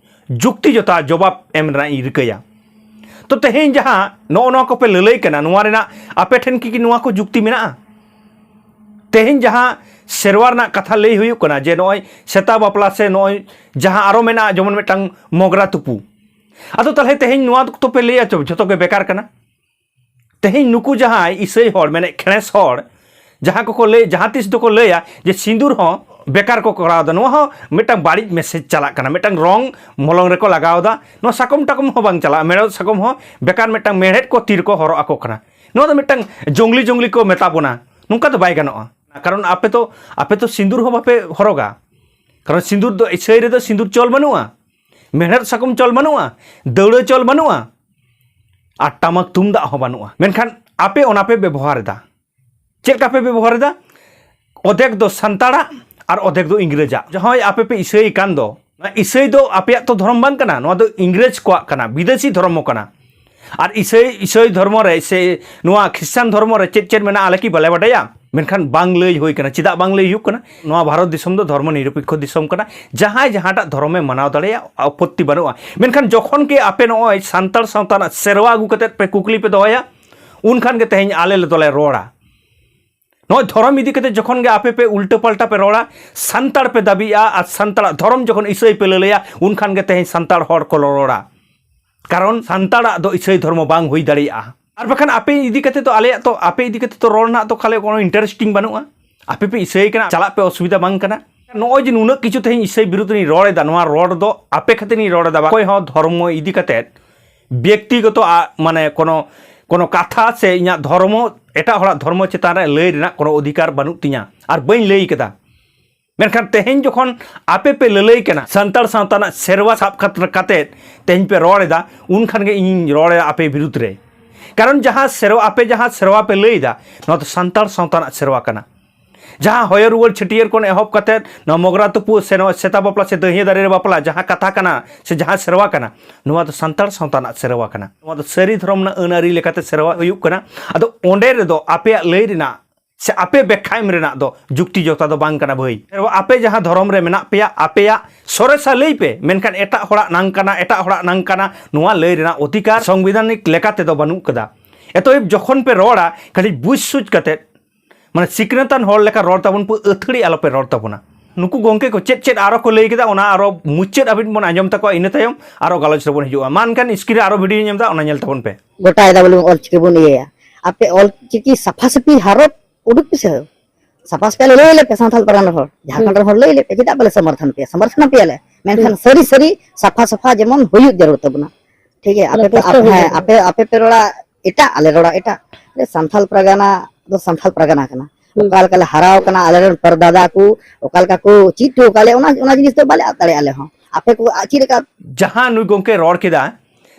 ᱡᱩᱠᱛᱤ ᱡᱚᱛᱟ ᱡᱚᱵᱟᱵ ᱮᱢ ᱨᱮᱱᱟᱜ ᱤᱧ ᱨᱤᱠᱟᱹᱭᱟ᱾ ᱛᱚ ᱛᱮᱦᱮᱧ ᱡᱟᱦᱟᱸ ᱱᱚᱜᱼᱚ ᱱᱚᱣᱟ ᱠᱚᱯᱮ ᱞᱟᱹᱞᱟᱹᱭ ᱠᱟᱱᱟ, ᱱᱚᱣᱟ ᱨᱮᱱᱟᱜ ᱟᱯᱮ ᱴᱷᱮᱱ ᱠᱤ ᱱᱚᱣᱟ ᱠᱚ ᱡᱩᱠᱛᱤ ᱢᱮᱱᱟᱜᱼᱟ? ᱛᱮᱦᱮᱧ ᱡᱟᱦᱟᱸ ᱥᱮᱨᱣᱟ ᱨᱮᱱᱟᱜ ᱠᱟᱛᱷᱟ ᱞᱟᱹᱭ ᱦᱩᱭᱩᱜ ᱠᱟᱱᱟ ᱡᱮ ᱱᱚᱜᱼᱚᱭ ᱥᱮᱛᱟ ᱵᱟᱯᱞᱟ ᱥᱮ ᱱᱚᱜᱼᱚᱭ ᱡᱟᱦᱟᱸ ᱟᱨᱚ ᱢᱮᱱᱟᱜᱼᱟ ᱡᱮᱢᱚᱱ ᱢᱤᱫᱴᱟᱝ ᱢᱚᱜᱽᱨᱟ ᱛᱩᱯᱩ, ᱟᱫᱚ ᱛᱟᱦᱚᱞᱮ ᱛᱮᱦᱮᱧ ᱱᱚᱣᱟ ᱫᱚ ᱯᱮ ᱞᱟᱹᱭᱟ ᱪᱚ ᱡᱷᱚᱛᱚ ᱜᱮ ᱵᱮᱠᱟᱨ ᱠᱟᱱᱟ? ᱛᱮᱦᱮᱧ ᱱᱩᱠᱩ ᱡᱟᱦᱟᱸᱭ ᱤᱥᱟᱹᱭ ᱦᱚᱲ, ᱢᱮᱱᱮᱫ ᱠᱷᱮᱲᱮᱥ ᱦᱚᱲ, ᱡᱟᱦᱟᱸ ᱠᱚᱠᱚ ᱞᱟᱹᱭ, ᱡᱟᱦᱟᱸ ᱛᱤᱥ ᱫᱚᱠᱚ ᱞᱟᱹᱭᱟ ᱡᱮ ᱥᱤᱸᱫᱩᱨ ᱦᱚᱸ ᱵᱮᱠᱟᱨ ᱠᱚ ᱠᱚᱨᱟᱣ ᱮᱫᱟ, ᱱᱚᱣᱟ ᱦᱚᱸ ᱢᱤᱫᱴᱟᱝ ᱵᱟᱹᱲᱤᱡ ᱢᱮᱥᱮᱡᱽ ᱪᱟᱞᱟᱜ ᱠᱟᱱᱟ, ᱢᱤᱫᱴᱟᱝ ᱨᱚᱝ ᱢᱚᱞᱚᱝ ᱨᱮᱠᱚ ᱞᱟᱜᱟᱣ ᱮᱫᱟ᱾ ᱱᱚᱣᱟ ᱥᱟᱠᱚᱢ ᱴᱟᱠᱚᱢ ᱦᱚᱸ ᱵᱟᱝ ᱪᱟᱞᱟᱜᱼᱟ, ᱢᱮᱲᱦᱮᱫ ᱥᱟᱠᱚᱢ ᱦᱚᱸ ᱵᱮᱠᱟᱨ ᱢᱤᱫᱴᱟᱝ ᱢᱮᱲᱦᱮᱫ ᱠᱚ ᱛᱤ ᱨᱮᱠᱚ ᱦᱚᱨᱚᱜ ᱟᱠᱚ ᱠᱟᱱᱟ᱾ ᱱᱚᱣᱟ ᱫᱚ ᱢᱤᱫᱴᱟᱝ ᱡᱚᱝᱞᱤ ᱡᱚᱝᱞᱤ ᱠᱚ ᱢᱮᱛᱟ ᱵᱚᱱᱟ, ᱱᱚᱝᱠᱟ ᱫᱚ ᱵᱟᱭ ᱜᱟᱱᱚᱜᱼᱟ᱾ ᱠᱟᱨᱚᱱ ᱟᱯᱮ ᱛᱚ, ᱟᱯᱮ ᱛᱚ ᱥᱤᱸᱫᱩᱨ ᱦᱚᱸ ᱵᱟᱯᱮ ᱦᱚᱨᱚᱜᱟ, ᱠᱟᱨᱚᱱ ᱥᱤᱸᱫᱩᱨ ᱫᱚ, ᱤᱥᱟᱹᱭ ᱨᱮᱫᱚ ᱥᱤᱸᱫᱩᱨ ᱪᱚᱞ ᱵᱟᱹᱱᱩᱜᱼᱟ, ᱢᱮᱲᱦᱮᱫ ᱥᱟᱠᱚᱢ ᱪᱚᱞ ᱵᱟᱹᱱᱩᱜᱼᱟ, ᱫᱟᱹᱣᱲᱟᱹ ᱪᱚᱞ ᱵᱟᱹᱱᱩᱜᱼᱟ, ᱟᱨ ᱴᱟᱢᱟᱠ ᱛᱩᱢᱫᱟᱜ ᱦᱚᱸ ᱵᱟᱹᱱᱩᱜᱼᱟ᱾ ᱢᱮᱱᱠᱷᱟᱱ ᱟᱯᱮ ᱚᱱᱟ ᱯᱮ ᱵᱮᱵᱚᱦᱟᱨ ᱮᱫᱟ᱾ ᱪᱮᱫ ᱞᱮᱠᱟ ᱯᱮ ᱵᱮᱵᱚᱦᱟᱨ ᱮᱫᱟ? ᱚᱫᱷᱮᱠ ᱫᱚ ᱥᱟᱱᱛᱟᱲᱟᱜ ᱟᱨ ᱚᱫᱷᱮᱠ ᱫᱚ ᱤᱝᱨᱮᱡᱟᱜ᱾ ᱡᱟᱦᱟᱸᱭ ᱟᱯᱮ ᱯᱮ ᱤᱥᱟᱹᱭ ᱠᱟᱱ ᱫᱚ, ᱚᱱᱟ ᱤᱥᱟᱹᱭ ᱫᱚ ᱟᱯᱮᱭᱟᱜ ᱛᱚ ᱫᱷᱚᱨᱚᱢ ᱵᱟᱝ ᱠᱟᱱᱟ, ᱱᱚᱣᱟ ᱫᱚ ᱤᱝᱨᱮᱡᱽ ᱠᱚᱣᱟᱜ ᱠᱟᱱᱟ, ᱵᱤᱫᱮᱥᱤ ᱫᱷᱚᱨᱚᱢ ᱠᱟᱱᱟ᱾ ᱟᱨ ᱤᱥᱟᱹᱭ, ᱤᱥᱟᱹᱭ ᱫᱷᱚᱨᱢᱚ ᱨᱮ ᱥᱮ ᱱᱚᱣᱟ ᱠᱷᱨᱤᱥᱴᱟᱱ ᱫᱷᱚᱨᱢᱚ ᱨᱮ ᱪᱮᱫ ᱪᱮᱫ ᱢᱮᱱᱟᱜᱼᱟ ᱟᱞᱮ ᱠᱤ ᱵᱟᱞᱮ ᱵᱟᱰᱟᱭᱟ? ᱢᱮᱱᱠᱷᱟᱱ ᱵᱟᱝ ᱞᱟᱹᱭ ᱦᱩᱭ ᱠᱟᱱᱟ᱾ ᱪᱮᱫᱟᱜ ᱵᱟᱝ ᱞᱟᱹᱭ ᱦᱩᱭᱩᱜ ᱠᱟᱱᱟ? ᱱᱚᱣᱟ ᱵᱷᱟᱨᱚᱛ ᱫᱤᱥᱚᱢ ᱫᱚ ᱫᱷᱚᱨᱢᱚ ᱱᱤᱨᱚᱯᱮᱠᱠᱷᱚ ᱫᱤᱥᱚᱢ ᱠᱟᱱᱟ᱾ ᱡᱟᱦᱟᱸᱭ ᱡᱟᱦᱟᱸᱴᱟᱜ ᱫᱷᱚᱨᱚᱢᱮ ᱢᱟᱱᱟᱣ ᱫᱟᱲᱮᱭᱟᱜᱼᱟ, ᱟᱯᱚᱛᱛᱤ ᱵᱟᱹᱱᱩᱜᱼᱟ᱾ ᱢᱮᱱᱠᱷᱟᱱ ᱡᱚᱠᱷᱚᱱ ᱜᱮ ᱟᱯᱮ ᱱᱚᱜᱼᱚᱭ ᱥᱟᱱᱛᱟᱲ ᱥᱟᱶᱛᱟ ᱨᱮᱱᱟᱜ ᱥᱮᱨᱣᱟ ᱟᱹᱜᱩ ᱠᱟᱛᱮᱫ ᱯᱮ ᱠᱩᱠᱞᱤ ᱯᱮ ᱫᱚᱦᱚᱭᱟ, ᱩᱱᱠᱷᱟᱱ ᱜᱮ ᱛᱮᱦᱮᱧ ᱟᱞᱮ ᱫᱚᱞᱮ ᱨᱚᱲᱟ᱾ ᱱᱚᱜᱼᱚᱭ ᱫᱷᱚᱨᱚᱢ ᱤᱫᱤ ᱠᱟᱛᱮ ᱡᱚᱠᱷᱚᱱ ᱜᱮ ᱟᱯᱮ ᱯᱮ ᱩᱞᱴᱟᱹ ᱯᱟᱞᱴᱟ ᱯᱮ ᱨᱚᱲᱟ, ᱥᱟᱱᱛᱟᱲ ᱯᱮ ᱫᱟᱹᱵᱤᱜᱼᱟ, ᱟᱨ ᱥᱟᱱᱛᱟᱲᱟᱜ ᱫᱷᱚᱨᱚᱢ ᱡᱚᱠᱷᱚᱱ ᱤᱥᱟᱹᱭ ᱯᱮ ᱞᱟᱹᱞᱟᱹᱭᱟ, ᱩᱱᱠᱷᱟᱱ ᱜᱮ ᱛᱮᱦᱮᱧ ᱥᱟᱱᱛᱟᱲ ᱦᱚᱲ ᱠᱚ ᱨᱚᱨᱚᱲᱟ᱾ ᱠᱟᱨᱚᱱ ᱥᱟᱱᱛᱟᱲᱟᱜ ᱫᱚ ᱤᱥᱟᱹᱭ ᱫᱷᱚᱨᱢᱚ ᱵᱟᱝ ᱦᱩᱭ ᱫᱟᱲᱮᱭᱟᱜᱼᱟ᱾ ᱟᱨ ᱵᱟᱠᱷᱟᱱ ᱟᱯᱮ ᱤᱫᱤ ᱠᱟᱛᱮ ᱫᱚ, ᱟᱞᱮᱭᱟᱜ ᱫᱚ ᱟᱯᱮ ᱤᱫᱤ ᱠᱟᱛᱮ ᱫᱚ ᱨᱚᱲ ᱨᱮᱱᱟᱜ ᱫᱚ ᱠᱷᱟᱞᱮ ᱠᱳᱱᱳ ᱤᱱᱴᱟᱨᱮᱥᱴᱤᱝ ᱵᱟᱹᱱᱩᱜᱼᱟ᱾ ᱟᱯᱮ ᱯᱮ ᱤᱥᱟᱹᱭ ᱠᱟᱱᱟ, ᱪᱟᱞᱟᱜ ᱯᱮ, ᱚᱥᱩᱵᱤᱫᱷᱟ ᱵᱟᱝ ᱠᱟᱱᱟ᱾ ᱱᱚᱜᱼᱚᱭ ᱡᱮ ᱱᱩᱱᱟᱹᱜ ᱠᱤᱪᱷᱩ ᱛᱮᱦᱮᱧ ᱤᱥᱟᱹᱭ ᱵᱤᱨᱩᱫᱷ ᱨᱤᱧ ᱨᱚᱲ ᱮᱫᱟ, ᱱᱚᱣᱟ ᱨᱚᱲ ᱫᱚ ᱟᱯᱮ ᱠᱷᱟᱹᱛᱤᱨ ᱤᱧ ᱨᱚᱲ ᱮᱫᱟ, ᱚᱠᱚᱭ ᱦᱚᱸ ᱫᱷᱚᱨᱢᱚ ᱤᱫᱤ ᱠᱟᱛᱮ ᱵᱮᱠᱛᱤᱜᱚᱛᱚ ᱟ-, ᱢᱟᱱᱮ ᱠᱳᱱᱳ, ᱠᱳᱱᱳ ᱠᱟᱛᱷᱟ ᱥᱮ ᱤᱧᱟᱹᱜ ᱫᱷᱚᱨᱢᱚ ᱮᱴᱟᱜ ᱦᱚᱲᱟᱜ ᱫᱷᱚᱨᱢᱚ ᱪᱮᱛᱟᱱ ᱨᱮ ᱞᱟᱹᱭ ᱨᱮᱱᱟᱜ ᱠᱳᱱᱳ ᱚᱫᱷᱤᱠᱟᱨ ᱵᱟᱹᱱᱩᱜ ᱛᱤᱧᱟ, ᱟᱨ ᱵᱟᱹᱧ ᱞᱟᱹᱭ ᱠᱟᱫᱟ᱾ ᱢᱮᱱᱠᱷᱟᱱ ᱛᱮᱦᱮᱧ ᱡᱚᱠᱷᱚᱱ ᱟᱯᱮ ᱯᱮ ᱞᱟᱹᱞᱟᱹᱭ ᱠᱟᱱᱟ, ᱥᱟᱱᱛᱟᱲ ᱥᱟᱶᱛᱟ ᱨᱮᱱᱟᱜ ᱥᱮᱨᱣᱟ ᱥᱟᱵ ᱠᱟᱛ-, ᱠᱟᱛᱮᱫ ᱛᱮᱦᱮᱧ ᱯᱮ ᱨᱚᱲ ᱮᱫᱟ, ᱩᱱ ᱠᱷᱟᱱ ᱜᱮ ᱤᱧᱤᱧ ᱨᱚᱲ ᱮᱫᱟ ᱟᱯᱮ ᱵᱤᱨᱩᱫᱽ ᱨᱮ᱾ ᱠᱟᱨᱚᱱ ᱡᱟᱦᱟᱸ ᱥᱮᱨᱣᱟ, ᱟᱯᱮ ᱡᱟᱦᱟᱸ ᱥᱮᱨᱣᱟ ᱯᱮ ᱞᱟᱹᱭ ᱮᱫᱟ, ᱱᱚᱣᱟ ᱫᱚ ᱥᱟᱱᱛᱟᱲ ᱥᱟᱶᱛᱟ ᱨᱮᱱᱟᱜ ᱥᱮᱨᱣᱟ ᱠᱟᱱᱟ᱾ ᱡᱟᱦᱟᱸ ᱦᱚᱭᱚ ᱨᱩᱣᱟᱹᱲ ᱪᱷᱟᱹᱴᱭᱟᱹᱨ ᱠᱷᱚᱱ ᱮᱦᱚᱵ ᱠᱟᱛᱮᱫ ᱱᱚᱣᱟ ᱢᱚᱜᱽᱨᱟ ᱛᱩᱯᱩ ᱥᱮ ᱱᱚᱣᱟ ᱥᱮᱛᱟ ᱵᱟᱯᱞᱟ ᱥᱮ ᱫᱟᱹᱦᱤᱭᱟᱹ ᱫᱟᱨᱮ ᱨᱮ ᱵᱟᱯᱞᱟ ᱡᱟᱦᱟᱸ ᱠᱟᱛᱷᱟ ᱠᱟᱱᱟ ᱥᱮ ᱡᱟᱦᱟᱸ ᱥᱮᱨᱣᱟ ᱠᱟᱱᱟ, ᱱᱚᱣᱟ ᱫᱚ ᱥᱟᱱᱛᱟᱲ ᱥᱟᱶᱛᱟ ᱨᱮᱱᱟᱜ ᱥᱮᱨᱣᱟ ᱠᱟᱱᱟ᱾ ᱱᱚᱣᱟ ᱫᱚ ᱥᱟᱹᱨᱤ ᱫᱷᱚᱨᱚᱢ ᱨᱮᱱᱟᱜ ᱟᱹᱱ ᱟᱹᱨᱤ ᱞᱮᱠᱟᱛᱮ ᱥᱮᱨᱣᱟ ᱦᱩᱭᱩᱜ ᱠᱟᱱᱟ᱾ ᱟᱫᱚ ᱚᱸᱰᱮ ᱨᱮᱫᱚ ᱟᱯᱮᱭᱟᱜ ᱞᱟᱹᱭ ᱨᱮᱱᱟᱜ ᱥᱮ ᱟᱯᱮ ᱵᱮᱠᱠᱷᱟ ᱮᱢ ᱨᱮᱱᱟᱜ ᱫᱚ ᱡᱩᱠᱛᱤ ᱡᱚᱛᱟ ᱫᱚ ᱵᱟᱝ ᱠᱟᱱᱟ ᱵᱷᱟᱹᱭ᱾ ᱟᱯᱮ ᱡᱟᱦᱟᱸ ᱫᱷᱚᱨᱚᱢ ᱨᱮ ᱢᱮᱱᱟᱜ ᱯᱮᱭᱟ, ᱟᱯᱮᱭᱟᱜ ᱥᱚᱨᱮᱥᱟ ᱞᱟᱹᱭ ᱯᱮ, ᱢᱮᱱᱠᱷᱟᱱ ᱮᱴᱟᱜ ᱦᱚᱲᱟᱜ ᱱᱟᱝ ᱠᱟᱱᱟ, ᱮᱴᱟᱜ ᱦᱚᱲᱟᱜ ᱱᱟᱝ ᱠᱟᱱᱟ, ᱱᱚᱣᱟ ᱞᱟᱹᱭ ᱨᱮᱱᱟᱜ ᱚᱫᱷᱤᱠᱟᱨ ᱥᱚᱝᱵᱤᱫᱷᱟᱱᱤᱠ ᱞᱮᱠᱟ ᱛᱮᱫᱚ ᱵᱟᱹᱱᱩᱜ ᱠᱟᱫᱟ᱾ ᱮᱛᱚᱭᱮᱵ ᱡᱚᱠᱷᱚᱱ ᱯᱮ ᱨᱚᱲᱟ, ᱠᱟᱹᱴᱤᱡ ᱵᱩᱡᱽ ᱥᱩᱡᱽ ᱠᱟᱛᱮᱫ, ᱢᱟᱱᱮ ᱥᱤᱠᱷᱱᱟᱹᱛᱟᱱ ᱦᱚᱲ ᱞᱮᱠᱟ ᱨᱚᱲ ᱛᱟᱵᱚᱱ ᱯᱮ, ᱟᱹᱛᱷᱟᱹᱲᱤ ᱟᱞᱚᱯᱮ ᱨᱚᱲ ᱛᱟᱵᱚᱱᱟ᱾ ᱱᱩᱠᱩ ᱜᱚᱝᱠᱮ ᱠᱚ ᱪᱮᱫ ᱪᱮᱫ ᱟᱨᱚ ᱠᱚ ᱞᱟᱹᱭ ᱠᱮᱫᱟ, ᱚᱱᱟ ᱟᱨᱚ ᱢᱩᱪᱟᱹᱫ ᱦᱟᱹᱵᱤᱡ ᱵᱚᱱ ᱟᱸᱡᱚᱢ ᱛᱟᱠᱚᱣᱟ, ᱤᱱᱟᱹ ᱛᱟᱭᱚᱢ ᱟᱨᱚ ᱜᱟᱞᱚᱪ ᱨᱮᱵᱚᱱ ᱦᱤᱡᱩᱜᱼᱟ᱾ ᱢᱟ ᱮᱱᱠᱷᱟᱱ screen ᱨᱮ ᱟᱨᱚ video ᱧᱮᱞ ᱮᱫᱟ, ᱚᱱᱟ ᱧᱮᱞ ᱛᱟᱵᱚᱱ ᱯᱮ᱾ ᱜᱚᱴᱟᱭ ᱫᱟᱵᱚᱱ ᱚᱞᱪᱤᱠᱤ ᱵᱚᱱ ᱤᱭᱟᱹᱭᱟ᱾ ᱟᱯᱮ ᱚᱞᱪᱤᱠᱤ ᱥᱟᱯᱷᱟ ᱥᱟᱹᱯᱷᱤ ᱦᱟᱨᱚᱯ ᱩᱰᱩᱠ ᱯᱮᱥᱮ, ᱥᱟᱯᱷᱟ ᱥᱟᱹᱯᱷᱤ ᱞᱟᱹᱭ ᱞᱮᱯᱮ, ᱥᱟᱱᱛᱟᱲ ᱯᱟᱨᱜᱟᱱᱟ ᱦᱚᱲ, ᱡᱷᱟᱲᱠᱷᱚᱸᱰ ᱨᱮᱱ ᱦᱚᱲ ᱞᱟᱹᱭ ᱞᱮᱯᱮ, ᱪᱮᱫᱟᱜ ᱵᱟᱞᱮ ᱥᱚᱢᱚᱨᱛᱷᱚᱱ ᱯᱮᱭᱟ? ᱥᱚᱢᱚᱨᱛᱷᱚᱱ ᱯᱮᱭᱟᱞᱮ, ᱢᱮᱱᱠᱷᱟᱱ ᱥᱟᱹᱨᱤ ᱥᱟᱹᱨᱤ ᱥᱟᱯᱷᱟ ᱥᱟᱯᱷᱟ ᱡᱮᱢᱚᱱ ᱦᱩᱭᱩᱜ ᱡᱟᱹᱨᱩᱲ ᱛᱟᱵᱚᱱᱟ᱾ ᱴᱷᱤᱠ ᱜᱮᱭᱟ, ᱟᱯᱮ ᱯᱮ, ᱦᱮᱸ, ᱟᱯᱮ, ᱟᱯᱮ ᱯᱮ ᱨᱚᱲᱟ ᱮᱴᱟᱜ, ᱟᱞᱮ ᱨᱚᱲᱟ ᱮᱴᱟᱜ᱾ ᱥᱟᱱᱛᱟᱲ ᱯᱟᱨᱜᱟᱱᱟ ᱫᱚ ᱥᱟᱱᱛᱟᱲ ᱯᱟᱨᱜᱟᱱᱟ ᱠᱟᱱᱟ᱾ ᱚᱠᱟ ᱞᱮᱠᱟ ᱞᱮ ᱦᱟᱨᱟᱣ ᱠᱟᱱᱟ, ᱟᱞᱮ ᱨᱮᱱ ᱯᱚᱨᱫᱟᱫᱟ ᱠᱚ ᱚᱠᱟ ᱞᱮᱠᱟ ᱠᱚ ᱪᱮᱫ ᱦᱚᱴᱚ ᱟᱠᱟᱫ ᱞᱮᱭᱟ, ᱚᱱᱟ, ᱚᱱᱟ ᱡᱤᱱᱤᱥ ᱫᱚ ᱵᱟᱞᱮ ᱟᱫ ᱫᱟᱲᱮᱭᱟᱜᱼᱟ ᱟᱞᱮ ᱦᱚᱸ᱾ ᱟᱯᱮ ᱠᱚ ᱪᱮᱫ ᱞᱮᱠᱟ? ᱡᱟᱦᱟᱸ ᱱᱩᱭ ᱜᱚᱢᱠᱮ ᱨᱚᱲ ᱠᱮᱫᱟ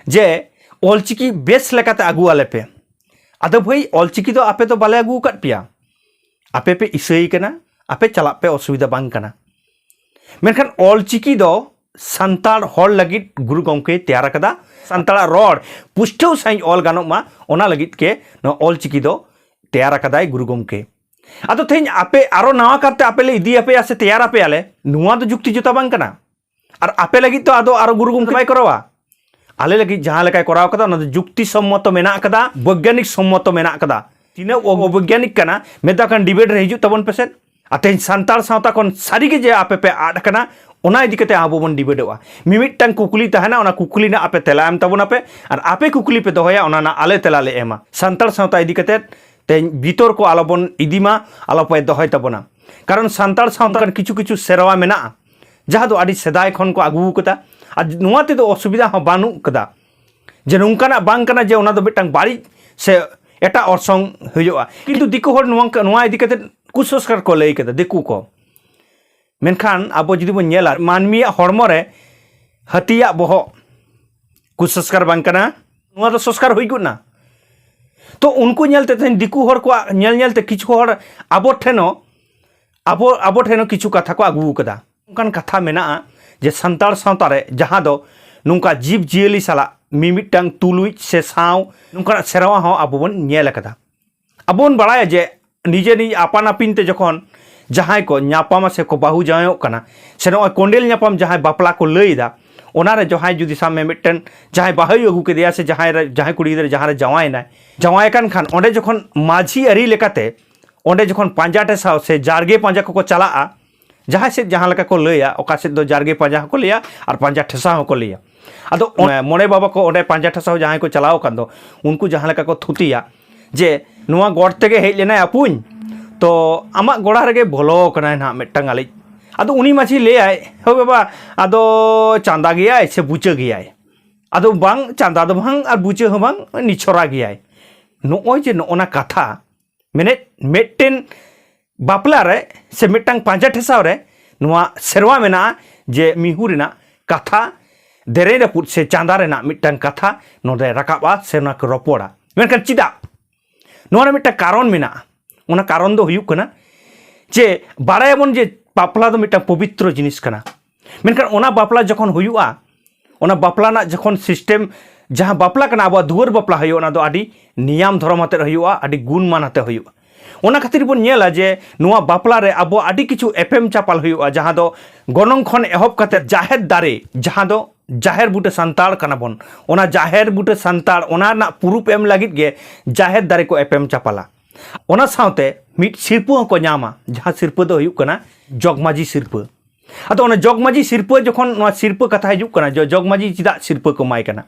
ᱡᱮ ᱚᱞᱪᱤᱠᱤ ᱵᱮᱥ ᱞᱮᱠᱟᱛᱮ ᱟᱹᱜᱩ ᱟᱞᱮ ᱯᱮ, ᱟᱫᱚ ᱵᱷᱟᱹᱭ, ᱚᱞᱪᱤᱠᱤ ᱫᱚ ᱟᱯᱮ ᱫᱚ ᱵᱟᱞᱮ ᱟᱹᱜᱩ ᱟᱠᱟᱫ ᱯᱮᱭᱟ᱾ ᱟᱯᱮ ᱯᱮ ᱤᱥᱟᱹᱭ ᱠᱟᱱᱟ, ᱟᱯᱮ ᱪᱟᱞᱟᱜ ᱯᱮ, ᱚᱥᱩᱵᱤᱫᱷᱟ ᱵᱟᱝ ᱠᱟᱱᱟ᱾ ᱢᱮᱱᱠᱷᱟᱱ ᱚᱞᱪᱤᱠᱤ ᱫᱚ ᱥᱟᱱᱛᱟᱲ ᱦᱚᱲ ᱞᱟᱹᱜᱤᱫ ᱜᱩᱨᱩ ᱜᱚᱢᱠᱮᱭ ᱛᱮᱭᱟᱨ ᱟᱠᱟᱫᱟ᱾ ᱥᱟᱱᱛᱟᱲᱟᱜ ᱨᱚᱲ ᱯᱩᱥᱴᱟᱹᱣ ᱥᱟᱺᱦᱤᱡ ᱚᱞ ᱜᱟᱱᱚᱜ ᱢᱟ, ᱚᱱᱟ ᱞᱟᱹᱜᱤᱫ ᱜᱮ ᱱᱚᱣᱟ ᱚᱞᱪᱤᱠᱤ ᱫᱚ ᱛᱮᱭᱟᱨ ᱟᱠᱟᱫᱟᱭ ᱜᱩᱨᱩ ᱜᱚᱢᱠᱮ᱾ ᱟᱫᱚ ᱛᱮᱦᱮᱧ ᱟᱯᱮ ᱟᱨᱚ ᱱᱟᱣᱟ ᱠᱟᱨᱛᱮ ᱟᱯᱮ ᱞᱮ ᱤᱫᱤᱭᱟᱯᱮᱭᱟ ᱥᱮ ᱛᱮᱭᱟᱨ ᱟᱯᱮᱭᱟᱞᱮ, ᱱᱚᱣᱟ ᱫᱚ ᱡᱩᱠᱛᱤ ᱡᱚᱛᱟ ᱵᱟᱝ ᱠᱟᱱᱟ᱾ ᱟᱨ ᱟᱯᱮ ᱞᱟᱹᱜᱤᱫ ᱛᱚ ᱟᱫᱚ ᱟᱨᱚ ᱜᱩᱨᱩ ᱜᱚᱢᱠᱮ ᱵᱟᱭ ᱠᱚᱨᱟᱣᱟ᱾ ᱟᱞᱮ ᱞᱟᱹᱜᱤᱫ ᱡᱟᱦᱟᱸ ᱞᱮᱠᱟᱭ ᱠᱚᱨᱟᱣ ᱠᱟᱫᱟ, ᱚᱱᱟ ᱫᱚ ᱡᱩᱠᱛᱤ ᱥᱚᱢᱢᱚᱛᱚ ᱢᱮᱱᱟᱜ ᱠᱟᱫᱟ, ᱵᱳᱭᱜᱟᱱᱤᱠ ᱥᱚᱢᱢᱚᱛᱚ ᱢᱮᱱᱟᱜ ᱠᱟᱫᱟ᱾ ᱛᱤᱱᱟᱹᱜ ᱚᱵᱳᱭᱜᱟᱱᱤᱠ ᱠᱟᱱᱟ, ᱢᱤᱫ ᱫᱷᱟᱣ ᱠᱷᱟᱱ ᱰᱤᱵᱮᱴ ᱨᱮ ᱦᱤᱡᱩᱜ ᱛᱟᱵᱚᱱ ᱯᱮᱥᱮ᱾ ᱟᱨ ᱛᱮᱦᱮᱧ ᱥᱟᱱᱛᱟᱲ ᱥᱟᱶᱛᱟ ᱠᱷᱚᱱ ᱥᱟᱹᱨᱤᱜᱮ ᱡᱮ ᱟᱯᱮ ᱯᱮ ᱟᱫ ᱟᱠᱟᱱᱟ, ᱚᱱᱟ ᱤᱫᱤ ᱠᱟᱛᱮ ᱟᱵᱚ ᱵᱚᱱ ᱰᱤᱵᱮᱴᱚᱜᱼᱟ᱾ ᱢᱤᱢᱤᱫᱴᱟᱝ ᱠᱩᱠᱞᱤ ᱛᱟᱦᱮᱱᱟ, ᱚᱱᱟ ᱠᱩᱠᱞᱤ ᱨᱮᱱᱟᱜ ᱟᱯᱮ ᱛᱮᱞᱟ ᱮᱢ ᱛᱟᱵᱚᱱᱟᱯᱮ, ᱟᱨ ᱟᱯᱮ ᱠᱩᱠᱞᱤ ᱯᱮ ᱫᱚᱦᱚᱭᱟ, ᱚᱱᱟ ᱨᱮᱱᱟᱜ ᱟᱞᱮ ᱛᱮᱞᱟ ᱞᱮ ᱮᱢᱟ᱾ ᱥᱟᱱᱛᱟᱲ ᱥᱟᱶᱛᱟ ᱤᱫᱤ ᱠᱟᱛᱮ ᱛᱮᱦᱮᱧ ᱵᱤᱛᱚᱨᱠᱚ ᱟᱞᱚᱵᱚᱱ ᱤᱫᱤ ᱢᱟ, ᱟᱞᱚᱯᱮ ᱫᱚᱦᱚᱭ ᱛᱟᱵᱚᱱᱟ᱾ ᱠᱟᱨᱚᱱ ᱥᱟᱱᱛᱟᱲ ᱥᱟᱶᱛᱟ ᱨᱮ ᱠᱤᱪᱷᱩ ᱠᱤᱪᱷᱩ ᱥᱮᱨᱣᱟ ᱢᱮᱱᱟᱜᱼᱟ, ᱡᱟᱦᱟᱸ ᱫᱚ ᱟᱹᱰᱤ ᱥᱮᱫᱟᱭ ᱠᱷᱚᱱ ᱠᱚ ᱟᱹᱜᱩ ᱟᱠᱟᱫᱟ, ᱟᱨ ᱱᱚᱣᱟ ᱛᱮᱫᱚ ᱚᱥᱩᱵᱤᱫᱷᱟ ᱦᱚᱸ ᱵᱟᱹᱱᱩᱜ ᱟᱠᱟᱫᱟ᱾ ᱡᱮ ᱱᱚᱝᱠᱟᱱᱟᱜ ᱵᱟᱝ ᱠᱟᱱᱟ ᱡᱮ ᱚᱱᱟ ᱫᱚ ᱢᱤᱫᱴᱟᱝ ᱵᱟᱹᱲᱤᱡ ᱥᱮ ᱮᱴᱟᱜ ᱚᱨᱥᱚᱝ ᱦᱩᱭᱩᱜᱼᱟ᱾ ᱠᱤᱱᱛᱩ ᱫᱤᱠᱩ ᱦᱚᱲ ᱱᱚᱣᱟ, ᱱᱚᱣᱟ ᱤᱫᱤ ᱠᱟᱛᱮ ᱠᱩᱥᱚᱝᱥᱠᱟᱨ ᱠᱚ ᱞᱟᱹᱭ ᱠᱟᱫᱟ ᱫᱤᱠᱩ ᱠᱚ᱾ ᱢᱮᱱᱠᱷᱟᱱ ᱟᱵᱚ ᱡᱩᱫᱤ ᱵᱚᱱ ᱧᱮᱞᱟ, ᱢᱟᱹᱱᱢᱤᱭᱟᱜ ᱦᱚᱲᱢᱚ ᱨᱮ ᱦᱟᱹᱛᱤᱭᱟᱜ ᱵᱚᱦᱚᱜ ᱠᱩᱥᱚᱝᱥᱠᱟᱨ ᱵᱟᱝ ᱠᱟᱱᱟ, ᱱᱚᱣᱟ ᱫᱚ ᱥᱚᱝᱥᱠᱟᱨ ᱦᱩᱭ ᱜᱚᱫ ᱮᱱᱟ᱾ ᱛᱚ ᱩᱱᱠᱩ ᱧᱮᱞ ᱛᱮ ᱛᱮᱦᱮᱧ ᱫᱤᱠᱩ ᱦᱚᱲ ᱠᱚᱣᱟᱜ ᱧᱮᱞ ᱧᱮᱞ ᱛᱮ ᱠᱤᱪᱷᱩ ᱦᱚᱲ ᱟᱵᱚ ᱴᱷᱮᱱ ᱦᱚᱸ, ᱟᱵᱚ, ᱟᱵᱚ ᱴᱷᱮᱱ ᱦᱚᱸ ᱠᱤᱪᱷᱩ ᱠᱟᱛᱷᱟ ᱠᱚ ᱟᱹᱜᱩ ᱟᱠᱟᱫᱟ᱾ ᱚᱱᱠᱟᱱ ᱠᱟᱛᱷᱟ ᱢᱮᱱᱟᱜᱼᱟ ᱡᱮ ᱥᱟᱱᱛᱟᱲ ᱥᱟᱶᱛᱟ ᱨᱮ ᱡᱟᱦᱟᱸ ᱫᱚ ᱱᱚᱝᱠᱟ ᱡᱤᱵᱽ ᱡᱤᱭᱟᱹᱞᱤ ᱥᱟᱞᱟᱜ ᱢᱤᱢᱤᱫᱴᱟᱝ ᱛᱩᱞᱩᱡ ᱥᱮ ᱥᱟᱶ ᱱᱚᱝᱠᱟᱱᱟᱜ ᱥᱮᱨᱣᱟ ᱦᱚᱸ ᱟᱵᱚ ᱵᱚᱱ ᱧᱮᱞ ᱟᱠᱟᱫᱟ᱾ ᱟᱵᱚ ᱵᱚᱱ ᱵᱟᱲᱟᱭᱟ ᱡᱮ ᱱᱤᱡᱮ ᱱᱤᱡᱮ ᱟᱯᱟᱱ ᱟᱹᱯᱤᱱ ᱛᱮ ᱡᱚᱠᱷᱚᱱ ᱡᱟᱦᱟᱸᱭ ᱠᱚ ᱧᱟᱯᱟᱢᱟ ᱥᱮ ᱠᱚ ᱵᱟᱹᱦᱩ ᱡᱟᱶᱟᱭᱚᱜ ᱠᱟᱱᱟ, ᱥᱮ ᱱᱚᱜᱼᱚᱭ ᱠᱚᱸᱰᱮᱞ ᱧᱟᱯᱟᱢ ᱡᱟᱦᱟᱸᱭ ᱵᱟᱯᱞᱟ ᱠᱚ ᱞᱟᱹᱭ ᱮᱫᱟ, ᱚᱱᱟᱨᱮ ᱡᱟᱦᱟᱸᱭ ᱡᱩᱫᱤ ᱥᱟᱵ ᱢᱮ ᱢᱤᱫᱴᱮᱱ ᱡᱟᱦᱟᱸᱭ ᱵᱟᱹᱦᱩᱭ ᱟᱹᱜᱩ ᱠᱮᱫᱮᱭᱟ ᱥᱮ ᱡᱟᱦᱟᱸᱭ ᱨᱮ, ᱡᱟᱦᱟᱸᱭ ᱠᱩᱲᱤ ᱜᱤᱫᱽᱨᱟᱹ ᱡᱟᱦᱟᱸ ᱨᱮ ᱡᱟᱶᱟᱭᱮᱱᱟᱭ, ᱡᱟᱶᱟᱭ ᱠᱟᱱ ᱠᱷᱟᱱ ᱚᱸᱰᱮ ᱡᱚᱠᱷᱚᱱ ᱢᱟᱹᱡᱷᱤ ᱟᱹᱨᱤ ᱞᱮᱠᱟᱛᱮ ᱚᱸᱰᱮ ᱡᱚᱠᱷᱚᱱ ᱯᱟᱸᱡᱟ ᱴᱷᱮᱥᱟᱣ ᱥᱮ ᱡᱟᱨᱜᱮ ᱯᱟᱸᱡᱟ ᱠᱚᱠᱚ ᱪᱟᱞᱟᱜᱼᱟ, ᱡᱟᱦᱟᱸ ᱥᱮᱫ ᱡᱟᱦᱟᱸ ᱞᱮᱠᱟ ᱠᱚ ᱞᱟᱹᱭᱟ, ᱚᱠᱟ ᱥᱮᱫ ᱫᱚ ᱡᱟᱨᱜᱮ ᱯᱟᱸᱡᱟ ᱦᱚᱸᱠᱚ ᱞᱟᱹᱭᱟ ᱟᱨ ᱯᱟᱸᱡᱟ ᱴᱷᱮᱥᱟᱣ ᱦᱚᱸᱠᱚ ᱞᱟᱹᱭᱟ᱾ ᱟᱫᱚ ᱚᱱᱮ ᱢᱚᱬᱮ ᱵᱟᱵᱟ ᱠᱚ ᱚᱸᱰᱮ ᱯᱟᱸᱡᱟ ᱴᱷᱮᱥᱟᱣ ᱡᱟᱦᱟᱸᱭ ᱠᱚ ᱪᱟᱞᱟᱣ ᱟᱠᱟᱱ ᱫᱚ, ᱩᱱᱠᱩ ᱡᱟᱦᱟᱸ ᱞᱮᱠᱟ ᱠᱚ ᱛᱷᱩᱛᱤᱭᱟ ᱡᱮ, "ᱱᱚᱣᱟ ᱜᱚᱰ ᱛᱮᱜᱮ ᱦᱮᱡ ᱞᱮᱱᱟᱭ ᱟᱹᱯᱩᱧ, ᱛᱚ ᱟᱢᱟᱜ ᱜᱚᱲᱟ ᱨᱮᱜᱮ ᱵᱚᱞᱚ ᱟᱠᱟᱱᱟᱭ ᱱᱟᱦᱟᱜ ᱢᱤᱫᱴᱟᱝ ᱟᱞᱮᱡ᱾" ᱟᱫᱚ ᱩᱱᱤ ᱢᱟᱹᱡᱷᱤ ᱞᱟᱹᱭᱟᱭ, "ᱦᱳᱭ ᱵᱟᱵᱟ, ᱟᱫᱚ ᱪᱟᱸᱫᱟ ᱜᱮᱭᱟᱭ ᱥᱮ ᱵᱩᱪᱟᱹ ᱜᱮᱭᱟᱭ?" ᱟᱫᱚ ᱵᱟᱝ, ᱪᱟᱸᱫᱟ ᱫᱚ ᱵᱟᱝ ᱟᱨ ᱵᱩᱪᱟᱹ ᱦᱚᱸ ᱵᱟᱝ, ᱱᱤᱪᱷᱚᱨᱟ ᱜᱮᱭᱟᱭ᱾ ᱱᱚᱜᱼᱚᱭ ᱡᱮ ᱱᱚᱜᱼᱚ ᱱᱟ ᱠᱟᱛᱷᱟ, ᱢᱮᱱᱮᱫ ᱢᱤᱫᱴᱮᱱ ᱵᱟᱯᱞᱟ ᱨᱮ ᱥᱮ ᱢᱤᱫᱴᱟᱝ ᱯᱟᱸᱡᱟ ᱴᱷᱮᱥᱟᱣ ᱨᱮ ᱱᱚᱣᱟ ᱥᱮᱨᱣᱟ ᱢᱮᱱᱟᱜᱼᱟ ᱡᱮ ᱢᱤᱦᱩ ᱨᱮᱱᱟᱜ ᱠᱟᱛᱷᱟ, ᱫᱮᱨᱮᱧ ᱨᱟᱹᱯᱩᱫ ᱥᱮ ᱪᱟᱸᱫᱟ ᱨᱮᱱᱟᱜ ᱢᱤᱫᱴᱟᱝ ᱠᱟᱛᱷᱟ ᱱᱚᱰᱮ ᱨᱟᱠᱟᱵᱼᱟ ᱥᱮ ᱚᱱᱟ ᱠᱚ ᱨᱚᱯᱚᱲᱟ᱾ ᱢᱮᱱᱠᱷᱟᱱ ᱪᱮᱫᱟᱜ? ᱱᱚᱣᱟ ᱨᱮ ᱢᱤᱫᱴᱟᱝ ᱠᱟᱨᱚᱱ ᱢᱮᱱᱟᱜᱼᱟ᱾ ᱚᱱᱟ ᱠᱟᱨᱚᱱ ᱫᱚ ᱦᱩᱭᱩᱜ ᱠᱟᱱᱟ ᱡᱮ ᱵᱟᱲᱟᱭᱟᱵᱚᱱ ᱡᱮ ᱵᱟᱯᱞᱟ ᱫᱚ ᱢᱤᱫᱴᱟᱝ ᱯᱚᱵᱤᱛᱨᱚ ᱡᱤᱱᱤᱥ ᱠᱟᱱᱟ, ᱢᱮᱱᱠᱷᱟᱱ ᱚᱱᱟ ᱵᱟᱯᱞᱟ ᱡᱚᱠᱷᱚᱱ ᱦᱩᱭᱩᱜᱼᱟ, ᱚᱱᱟ ᱵᱟᱯᱞᱟ ᱨᱮᱱᱟᱜ ᱡᱚᱠᱷᱚᱱ ᱥᱤᱥᱴᱮᱢ, ᱡᱟᱦᱟᱸ ᱵᱟᱯᱞᱟ ᱠᱟᱱᱟ, ᱟᱵᱚᱣᱟᱜ ᱫᱩᱣᱟᱹᱨ ᱵᱟᱯᱞᱟ ᱦᱩᱭᱩᱜᱼᱟ, ᱚᱱᱟ ᱫᱚ ᱟᱹᱰᱤ ᱱᱤᱭᱟᱢ ᱫᱷᱚᱨᱚᱢ ᱟᱛᱮᱫ ᱦᱩᱭᱩᱜᱼᱟ, ᱟᱹᱰᱤ ᱜᱩᱱ ᱢᱟᱱ ᱟᱛᱮᱫ ᱦᱩᱭᱩᱜᱼᱟ᱾ ᱚᱱᱟ ᱠᱷᱟᱹᱛᱤᱨ ᱵᱚᱱ ᱧᱮᱞᱟ ᱡᱮ ᱱᱚᱣᱟ ᱵᱟᱯᱞᱟ ᱨᱮ ᱟᱵᱚ ᱟᱹᱰᱤ ᱠᱤᱪᱷᱩ ᱮᱯᱮᱢ ᱪᱟᱯᱟᱞ ᱦᱩᱭᱩᱜᱼᱟ, ᱡᱟᱦᱟᱸ ᱫᱚ ᱜᱚᱱᱚᱝ ᱠᱷᱚᱱ ᱮᱦᱚᱵ ᱠᱟᱛᱮ ᱡᱟᱦᱮᱨ ᱫᱟᱨᱮ, ᱡᱟᱦᱟᱸ ᱫᱚ ᱡᱟᱦᱮᱨ ᱵᱩᱴᱟᱹ ᱥᱟᱱᱛᱟᱲ ᱠᱟᱱᱟ ᱵᱚᱱ, ᱚᱱᱟ ᱡᱟᱦᱮᱨ ᱵᱩᱴᱟᱹ ᱥᱟᱱᱛᱟᱲ, ᱚᱱᱟ ᱨᱮᱱᱟᱜ ᱯᱩᱨᱩᱯ ᱮᱢ ᱞᱟᱹᱜᱤᱫ ᱜᱮ ᱡᱟᱦᱮᱨ ᱫᱟᱨᱮ ᱠᱚ ᱮᱯᱮᱢ ᱪᱟᱯᱟᱞᱟ᱾ ᱚᱱᱟ ᱥᱟᱶᱛᱮ ᱢᱤᱫ ᱥᱤᱨᱯᱟᱹ ᱦᱚᱸᱠᱚ ᱧᱟᱢᱟ, ᱡᱟᱦᱟᱸ ᱥᱤᱨᱯᱟᱹ ᱫᱚ ᱦᱩᱭᱩᱜ ᱠᱟᱱᱟ ᱡᱚᱜᱽᱢᱟᱹᱡᱷᱤ ᱥᱤᱨᱯᱟᱹ᱾ ᱟᱫᱚ ᱚᱱᱟ ᱡᱚᱜᱽᱢᱟᱹᱡᱷᱤ ᱥᱤᱨᱯᱟᱹ, ᱡᱚᱠᱷᱚᱱ ᱱᱚᱣᱟ ᱥᱤᱨᱯᱟᱹ ᱠᱟᱛᱷᱟ ᱦᱤᱡᱩᱜ ᱠᱟᱱᱟ, ᱡᱚ-, ᱡᱚᱜᱽᱢᱟᱹᱡᱷᱤ ᱪᱮᱫᱟᱜ ᱥᱤᱨᱯᱟᱹ ᱠᱚ ᱮᱢᱟᱭ ᱠᱟᱱᱟ?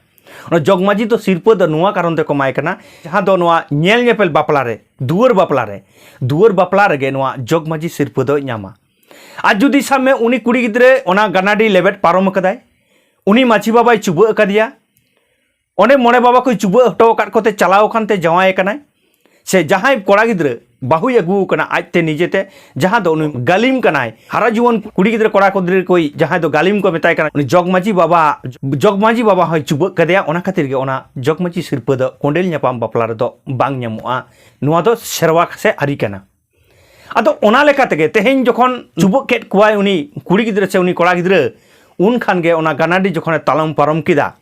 ᱚᱱᱟ ᱡᱚᱜᱽᱢᱟᱹᱡᱷᱤ ᱫᱚ ᱥᱤᱨᱯᱟᱹ ᱫᱚ ᱱᱚᱣᱟ ᱠᱟᱨᱚᱱ ᱛᱮᱠᱚ ᱮᱢᱟᱭ ᱠᱟᱱᱟ, ᱡᱟᱦᱟᱸ ᱫᱚ ᱱᱚᱣᱟ ᱧᱮᱞ ᱧᱮᱯᱮᱞ ᱵᱟᱯᱞᱟ ᱨᱮ, ᱫᱩᱣᱟᱹᱨ ᱵᱟᱯᱞᱟ ᱨᱮ, ᱫᱩᱣᱟᱹᱨ ᱵᱟᱯᱞᱟ ᱨᱮᱜᱮ ᱱᱚᱣᱟ ᱡᱚᱜᱽᱢᱟᱹᱡᱷᱤ ᱥᱤᱨᱯᱟᱹ ᱫᱚᱭ ᱧᱟᱢᱟ᱾ ᱟᱨ ᱡᱩᱫᱤ ᱥᱟᱵ ᱢᱮ ᱩᱱᱤ ᱠᱩᱲᱤ ᱜᱤᱫᱽᱨᱟᱹ ᱚᱱᱟ ᱜᱟᱱᱟᱰᱤ ᱞᱮᱵᱮᱫ ᱯᱟᱨᱚᱢ ᱟᱠᱟᱫᱟᱭ, ᱩᱱᱤ ᱢᱟᱹᱡᱷᱤ ᱵᱟᱵᱟᱭ ᱪᱩᱵᱟᱹᱜ ᱟᱠᱟᱫᱮᱭᱟ, ᱚᱸᱰᱮ ᱢᱚᱬᱮ ᱵᱟᱵᱟ ᱠᱚ ᱪᱩᱵᱟᱹᱜ ᱦᱚᱴᱚ ᱟᱠᱟᱫ ᱠᱚᱛᱮ ᱪᱟᱞᱟᱣ ᱟᱠᱟᱱ ᱛᱮ ᱡᱟᱶᱟᱭ ᱟᱠᱟᱱᱟᱭ, ᱥᱮ ᱡᱟᱦᱟᱸᱭ ᱠᱚᱲᱟ ᱜᱤᱫᱽᱨᱟᱹ ᱵᱟᱹᱦᱩᱭ ᱟᱹᱜᱩ ᱟᱠᱟᱱᱟ ᱟᱡᱛᱮ ᱱᱤᱡᱮᱛᱮ, ᱡᱟᱦᱟᱸ ᱫᱚ ᱩᱱᱤ ᱜᱟᱹᱞᱤᱢ ᱠᱟᱱᱟᱭ, ᱦᱟᱨᱟ ᱡᱩᱣᱟᱹᱱ ᱠᱩᱲᱤ ᱜᱤᱫᱽᱨᱟᱹ ᱠᱚᱲᱟ ᱠᱩᱲᱤ ᱜᱤᱫᱽᱨᱟᱹ ᱠᱚᱭ, ᱡᱟᱦᱟᱸᱭ ᱫᱚ ᱜᱟᱹᱞᱤᱢ ᱠᱚ ᱢᱮᱛᱟᱭ ᱠᱟᱱᱟ, ᱩᱱᱤ ᱡᱚᱜᱽᱢᱟᱹᱡᱷᱤ ᱵᱟᱵᱟ, ᱡᱚᱜᱽᱢᱟᱹᱡᱷᱤ ᱵᱟᱵᱟ ᱦᱚᱸᱭ ᱪᱩᱵᱟᱹᱜ ᱠᱟᱫᱮᱭᱟ᱾ ᱚᱱᱟ ᱠᱷᱟᱹᱛᱤᱨ ᱜᱮ ᱚᱱᱟ ᱡᱚᱜᱽᱢᱟᱹᱡᱷᱤ ᱥᱤᱨᱯᱟᱹ ᱫᱚ ᱠᱚᱸᱰᱮᱞ ᱧᱟᱯᱟᱢ ᱵᱟᱯᱞᱟ ᱨᱮᱫᱚ ᱵᱟᱝ ᱧᱟᱢᱚᱜᱼᱟ᱾ ᱱᱚᱣᱟ ᱫᱚ ᱥᱮᱨᱣᱟ ᱥᱮ ᱟᱹᱨᱤ ᱠᱟᱱᱟ᱾ ᱟᱫᱚ ᱚᱱᱟ ᱞᱮᱠᱟ ᱛᱮᱜᱮ ᱛᱮᱦᱮᱧ ᱡᱚᱠᱷᱚᱱ ᱪᱩᱵᱟᱹᱜ ᱠᱮᱫ ᱠᱚᱣᱟᱭ ᱩᱱᱤ ᱠᱩᱲᱤ ᱜᱤᱫᱽᱨᱟᱹ ᱥᱮ ᱩᱱᱤ ᱠᱚᱲᱟ ᱜᱤᱫᱽᱨᱟᱹ, ᱩᱱ ᱠᱷᱟᱱ ᱜᱮ ᱚᱱᱟ ᱜᱟᱱᱟᱰᱤ ᱡᱚᱠᱷᱚᱱᱮ ᱛᱟᱲᱟᱢ ᱯᱟᱨᱚᱢ ᱠᱮᱫᱟ,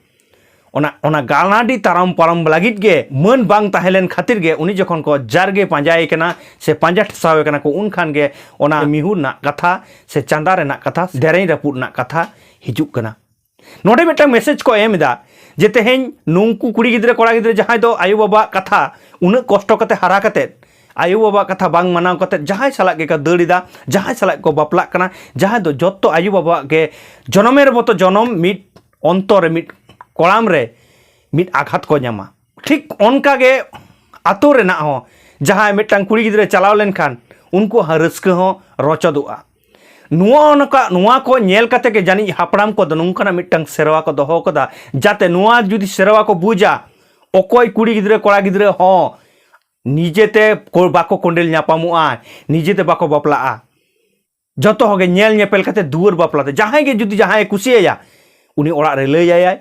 ᱚᱱᱟ, ᱚᱱᱟ ᱜᱟᱱᱟᱰᱤ ᱛᱟᱲᱟᱢ ᱯᱟᱨᱚᱢ ᱞᱟᱹᱜᱤᱫ ᱜᱮ ᱢᱟᱹᱱ ᱵᱟᱝ ᱛᱟᱦᱮᱸ ᱞᱮᱱ ᱠᱷᱟᱹᱛᱤᱨ ᱜᱮ ᱩᱱᱤ ᱡᱚᱠᱷᱚᱱ ᱠᱚ ᱡᱟᱨᱜᱮ ᱯᱟᱸᱡᱟᱭᱮ ᱠᱟᱱᱟ ᱥᱮ ᱯᱟᱸᱡᱟ ᱴᱷᱮᱥᱟᱣᱮ ᱠᱟᱱᱟ ᱠᱚ, ᱩᱱ ᱠᱷᱟᱱ ᱜᱮ ᱚᱱᱟ ᱢᱤᱦᱩᱨ ᱨᱮᱱᱟᱜ ᱠᱟᱛᱷᱟ ᱥᱮ ᱪᱟᱸᱫᱟ ᱨᱮᱱᱟᱜ ᱠᱟᱛᱷᱟ, ᱫᱮᱨᱮᱧ ᱨᱟᱹᱯᱩᱫ ᱨᱮᱱᱟᱜ ᱠᱟᱛᱷᱟ ᱦᱤᱡᱩᱜ ᱠᱟᱱᱟ᱾ ᱱᱚᱰᱮ ᱢᱤᱫᱴᱟᱝ ᱢᱮᱥᱮᱡᱽ ᱠᱚ ᱮᱢ ᱮᱫᱟ ᱡᱮ ᱛᱮᱦᱮᱧ ᱱᱩᱝᱠᱩ ᱠᱩᱲᱤ ᱜᱤᱫᱽᱨᱟᱹ ᱠᱚᱲᱟ ᱜᱤᱫᱽᱨᱟᱹ ᱡᱟᱦᱟᱸᱭ ᱫᱚ ᱟᱭᱳᱼᱵᱟᱵᱟᱣᱟᱜ ᱠᱟᱛᱷᱟ ᱩᱱᱟᱹᱜ ᱠᱚᱥᱴᱚ ᱠᱟᱛᱮ ᱦᱟᱨᱟ ᱠᱟᱛᱮᱫ, ᱟᱭᱳᱼᱵᱟᱵᱟᱣᱟᱜ ᱠᱟᱛᱷᱟ ᱵᱟᱝ ᱢᱟᱱᱟᱣ ᱠᱟᱛᱮᱫ ᱡᱟᱦᱟᱸᱭ ᱥᱟᱞᱟᱜ ᱜᱮᱠᱚ ᱫᱟᱹᱲ ᱮᱫᱟ, ᱡᱟᱦᱟᱸᱭ ᱥᱟᱞᱟᱜ ᱠᱚ ᱵᱟᱯᱞᱟᱜ ᱠᱟᱱᱟ, ᱡᱟᱦᱟᱸᱭ ᱫᱚ ᱡᱚᱛᱚ ᱟᱭᱳᱼᱵᱟᱵᱟᱣᱟᱜ ᱜᱮ ᱡᱚᱱᱚᱢᱮᱨ ᱢᱚᱛᱚ ᱡᱚᱱᱚᱢ ᱢᱤᱫ ᱚᱱᱛᱚᱨ ᱨᱮ, ᱢᱤᱫ ᱠᱚᱲᱟᱢ ᱨᱮ ᱢᱤᱫ ᱟᱜᱷᱟᱛ ᱠᱚ ᱧᱟᱢᱟ᱾ ᱴᱷᱤᱠ ᱚᱱᱠᱟ ᱜᱮ ᱟᱛᱳ ᱨᱮᱱᱟᱜ ᱦᱚᱸ ᱡᱟᱦᱟᱸᱭ ᱢᱤᱫᱴᱟᱝ ᱠᱩᱲᱤ ᱜᱤᱫᱽᱨᱟᱹ ᱪᱟᱞᱟᱣ ᱞᱮᱱᱠᱷᱟᱱ ᱩᱱᱠᱩᱣᱟᱜ ᱦᱚᱸ ᱨᱟᱹᱥᱠᱟᱹ ᱦᱚᱸ ᱨᱚᱪᱚᱫᱚᱜᱼᱟ᱾ ᱱᱚᱣᱟ ᱱᱚᱝᱠᱟ, ᱱᱚᱣᱟ ᱠᱚ ᱧᱮᱞ ᱠᱟᱛᱮ ᱜᱮ ᱡᱟᱹᱱᱤᱡ ᱦᱟᱯᱲᱟᱢ ᱠᱚᱫᱚ ᱱᱚᱝᱠᱟᱱᱟᱜ ᱢᱤᱫᱴᱟᱝ ᱥᱮᱨᱣᱟ ᱠᱚ ᱫᱚᱦᱚ ᱠᱟᱫᱟ, ᱡᱟᱛᱮ ᱱᱚᱣᱟ ᱡᱩᱫᱤ ᱥᱮᱨᱣᱟ ᱠᱚ ᱵᱩᱡᱟ, ᱚᱠᱚᱭ ᱠᱩᱲᱤ ᱜᱤᱫᱽᱨᱟᱹ ᱠᱚᱲᱟ ᱜᱤᱫᱽᱨᱟᱹ ᱦᱚᱸ ᱱᱤᱡᱮᱛᱮ ᱠᱚ-, ᱵᱟᱠᱚ ᱠᱚᱸᱰᱮᱞ ᱧᱟᱯᱟᱢᱚᱜᱼᱟ, ᱱᱤᱡᱮᱛᱮ ᱵᱟᱠᱚ ᱵᱟᱯᱞᱟᱜᱼᱟ᱾ ᱡᱚᱛᱚ ᱦᱚᱲ ᱜᱮ ᱧᱮᱞ ᱧᱮᱯᱮᱞ ᱠᱟᱛᱮ ᱫᱩᱣᱟᱹᱨ ᱵᱟᱯᱞᱟ ᱛᱮ, ᱡᱟᱦᱟᱸᱭ ᱜᱮ ᱡᱩᱫᱤ ᱡᱟᱦᱟᱸᱭᱮ ᱠᱩᱥᱤᱭᱟᱭᱟ, ᱩᱱᱤ ᱚᱲᱟᱜ ᱨᱮ ᱞᱟᱹᱭ ᱟᱭᱟᱭ,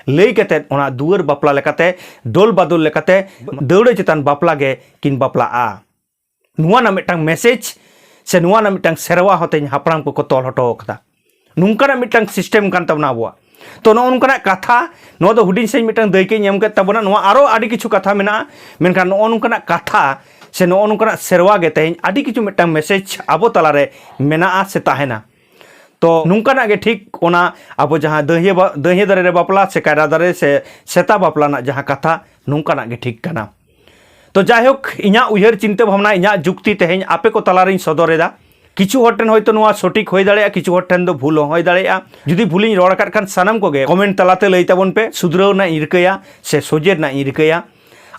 ᱞᱟᱹᱭ ᱠᱟᱛᱮ ᱚᱱᱟ ᱫᱩᱣᱟᱹᱨ ᱵᱟᱯᱞᱟ ᱞᱮᱠᱟᱛᱮ, ᱫᱳᱞ ᱵᱟᱫᱳᱞ ᱞᱮᱠᱟᱛᱮ ᱫᱟᱹᱣᱲᱟᱹ ᱪᱮᱛᱟᱱ ᱵᱟᱯᱞᱟ ᱜᱮ ᱠᱤᱱ ᱵᱟᱯᱞᱟᱜᱼᱟ᱾ ᱱᱚᱣᱟ ᱨᱮᱱᱟᱜ ᱢᱤᱫᱴᱟᱝ ᱢᱮᱥᱮᱡᱽ ᱥᱮ ᱱᱚᱣᱟ ᱨᱮᱱᱟᱜ ᱢᱤᱫᱴᱟᱝ ᱥᱮᱨᱣᱟ ᱦᱚᱸ ᱛᱮᱦᱮᱧ ᱦᱟᱯᱲᱟᱢ ᱠᱚᱠᱚ ᱛᱚᱞ ᱦᱚᱴᱚ ᱟᱠᱟᱫᱟ᱾ ᱱᱚᱝᱠᱟᱱᱟᱜ ᱢᱤᱫᱴᱟᱝ ᱥᱤᱥᱴᱮᱢ ᱠᱟᱱ ᱛᱟᱵᱚᱱᱟ ᱟᱵᱚᱣᱟᱜ᱾ ᱛᱚ, ᱱᱚᱜᱼᱚ ᱱᱚᱝᱠᱟᱱᱟᱜ ᱠᱟᱛᱷᱟ, ᱱᱚᱣᱟ ᱫᱚ ᱦᱩᱰᱤᱧ ᱥᱟᱺᱦᱤᱡ ᱢᱤᱫᱴᱟᱝ ᱫᱟᱹᱭᱠᱟᱹᱧ ᱮᱢ ᱠᱮᱫ ᱛᱟᱵᱚᱱᱟ᱾ ᱱᱚᱣᱟ ᱟᱨᱚ ᱟᱹᱰᱤ ᱠᱤᱪᱷᱩ ᱠᱟᱛᱷᱟ ᱢᱮᱱᱟᱜᱼᱟ, ᱢᱮᱱᱠᱷᱟᱱ ᱱᱚᱜᱼᱚ ᱱᱚᱝᱠᱟᱱᱟᱜ ᱠᱟᱛᱷᱟ ᱥᱮ ᱱᱚᱜᱼᱚ ᱱᱚᱝᱠᱟᱱᱟᱜ ᱥᱮᱨᱣᱟ ᱜᱮ ᱛᱮᱦᱮᱧ ᱟᱹᱰᱤ ᱠᱤᱪᱷᱩ ᱢᱤᱫᱴᱟᱝ ᱢᱮᱥᱮᱡᱽ ᱟᱵᱚ ᱛᱟᱞᱟᱨᱮ ᱢᱮᱱᱟᱜᱼᱟ ᱥᱮ ᱛᱟᱦᱮᱱᱟ᱾ ᱛᱚ ᱱᱚᱝᱠᱟᱱᱟᱜ ᱜᱮ ᱴᱷᱤᱠ ᱚᱱᱟ ᱟᱵᱚ ᱡᱟᱦᱟᱸ ᱫᱟᱹᱦᱭᱟᱹ ᱵᱟ- ᱫᱟᱹᱦᱭᱟᱹ ᱫᱟᱨᱮ ᱨᱮ ᱵᱟᱯᱞᱟ ᱥᱮ ᱠᱟᱭᱨᱟ ᱫᱟᱨᱮ ᱥᱮ ᱥᱮᱛᱟ ᱵᱟᱯᱞᱟ ᱨᱮᱱᱟᱜ ᱡᱟᱦᱟᱸ ᱠᱟᱛᱷᱟ, ᱱᱚᱝᱠᱟᱱᱟᱜ ᱜᱮ ᱴᱷᱤᱠ ᱠᱟᱱᱟ᱾ ᱛᱚ ᱡᱟᱭᱦᱳᱠ, ᱤᱧᱟᱹᱜ ᱩᱭᱦᱟᱹᱨ ᱪᱤᱱᱛᱟᱹ ᱵᱷᱟᱵᱽᱱᱟ, ᱤᱧᱟᱹᱜ ᱡᱩᱠᱛᱤ ᱛᱮᱦᱮᱧ ᱟᱯᱮ ᱠᱚ ᱛᱟᱞᱟᱨᱤᱧ ᱥᱚᱫᱚᱨ ᱮᱫᱟ᱾ ᱠᱤᱪᱷᱩ ᱦᱚᱲ ᱴᱷᱮᱱ ᱦᱚᱭᱛᱳ ᱱᱚᱣᱟ ᱥᱚᱴᱷᱤᱠ ᱦᱩᱭ ᱫᱟᱲᱮᱭᱟᱜᱼᱟ, ᱠᱤᱪᱷᱩ ᱦᱚᱲ ᱴᱷᱮᱱ ᱫᱚ ᱵᱷᱩᱞ ᱦᱚᱸ ᱦᱩᱭ ᱫᱟᱲᱮᱭᱟᱜᱼᱟ᱾ ᱡᱩᱫᱤ ᱵᱷᱩᱞᱤᱧ ᱨᱚᱲ ᱟᱠᱟᱫ ᱠᱷᱟᱱ ᱥᱟᱱᱟᱢ ᱠᱚᱜᱮ ᱠᱚᱢᱮᱱᱴ ᱛᱟᱞᱟᱛᱮ ᱞᱟᱹᱭ ᱛᱟᱵᱚᱱ ᱯᱮ, ᱥᱩᱫᱷᱨᱟᱹᱣ ᱨᱮᱱᱟᱜ ᱤᱧ ᱨᱤᱠᱟᱹᱭᱟ ᱥᱮ ᱥᱚᱡᱷᱮ ᱨᱮᱱᱟᱜ ᱤᱧ ᱨᱤᱠᱟᱹᱭᱟ᱾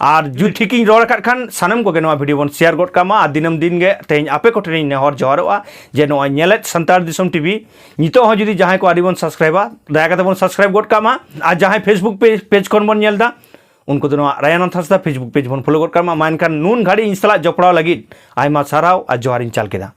ᱟᱨ ᱡᱩᱫᱤ ᱴᱷᱤᱠᱤᱧ ᱨᱚᱲ ᱟᱠᱟᱫ ᱠᱷᱟᱱ ᱥᱟᱱᱟᱢ ᱠᱚᱜᱮ ᱱᱚᱣᱟ ᱵᱷᱤᱰᱤᱭᱳ ᱵᱚᱱ ᱥᱮᱭᱟᱨ ᱜᱚᱫ ᱠᱟᱜ ᱢᱟ᱾ ᱟᱨ ᱫᱤᱱᱟᱹᱢ ᱫᱤᱱ ᱜᱮ ᱛᱮᱦᱮᱧ ᱟᱯᱮ ᱠᱚᱴᱷᱮᱱᱤᱧ ᱱᱮᱦᱚᱨ ᱡᱚᱦᱟᱨᱚᱜᱼᱟ ᱡᱮ ᱱᱚᱣᱟ ᱧᱮᱞᱮᱫ ᱥᱟᱱᱛᱟᱲ ᱫᱤᱥᱚᱢ ᱴᱤᱵᱷᱤ ᱱᱤᱛᱚᱜ ᱦᱚᱸ ᱡᱩᱫᱤ ᱡᱟᱦᱟᱸᱭ ᱠᱚ ᱟᱹᱣᱨᱤ ᱵᱚᱱ ᱥᱟᱵᱥᱠᱨᱟᱭᱤᱵᱟ, ᱫᱟᱭᱟ ᱠᱟᱛᱮ ᱵᱚᱱ ᱥᱟᱵᱥᱠᱨᱟᱭᱤᱵ ᱜᱚᱫ ᱠᱟᱜ ᱢᱟ᱾ ᱟᱨ ᱡᱟᱦᱟᱸᱭ ᱯᱷᱮᱥᱵᱩᱠ ᱯᱮᱡᱽ ᱠᱷᱚᱱ ᱵᱚᱱ ᱧᱮᱞ ᱮᱫᱟ, ᱩᱱᱠᱩ ᱫᱚ ᱱᱚᱣᱟ ᱨᱟᱭᱟᱱᱟᱛᱷ ᱦᱟᱸᱥᱫᱟ ᱯᱷᱮᱥᱵᱩᱠ ᱯᱮᱡᱽ ᱵᱚᱱ ᱯᱷᱚᱞᱳ ᱜᱚᱫ ᱠᱟᱜ ᱢᱟ᱾ ᱢᱟ ᱮᱱᱠᱷᱟᱱ ᱱᱩᱱ ᱜᱷᱟᱹᱲᱤᱡ ᱤᱧ ᱥᱟᱞᱟᱜ ᱡᱚᱯᱲᱟᱣ ᱞᱟᱹᱜᱤᱫ ᱟᱭᱢᱟ ᱥᱟᱨᱦᱟᱣ ᱟᱨ ᱡᱚᱦᱟᱨᱤᱧ ᱪᱟᱞ ᱠᱮᱫᱟ᱾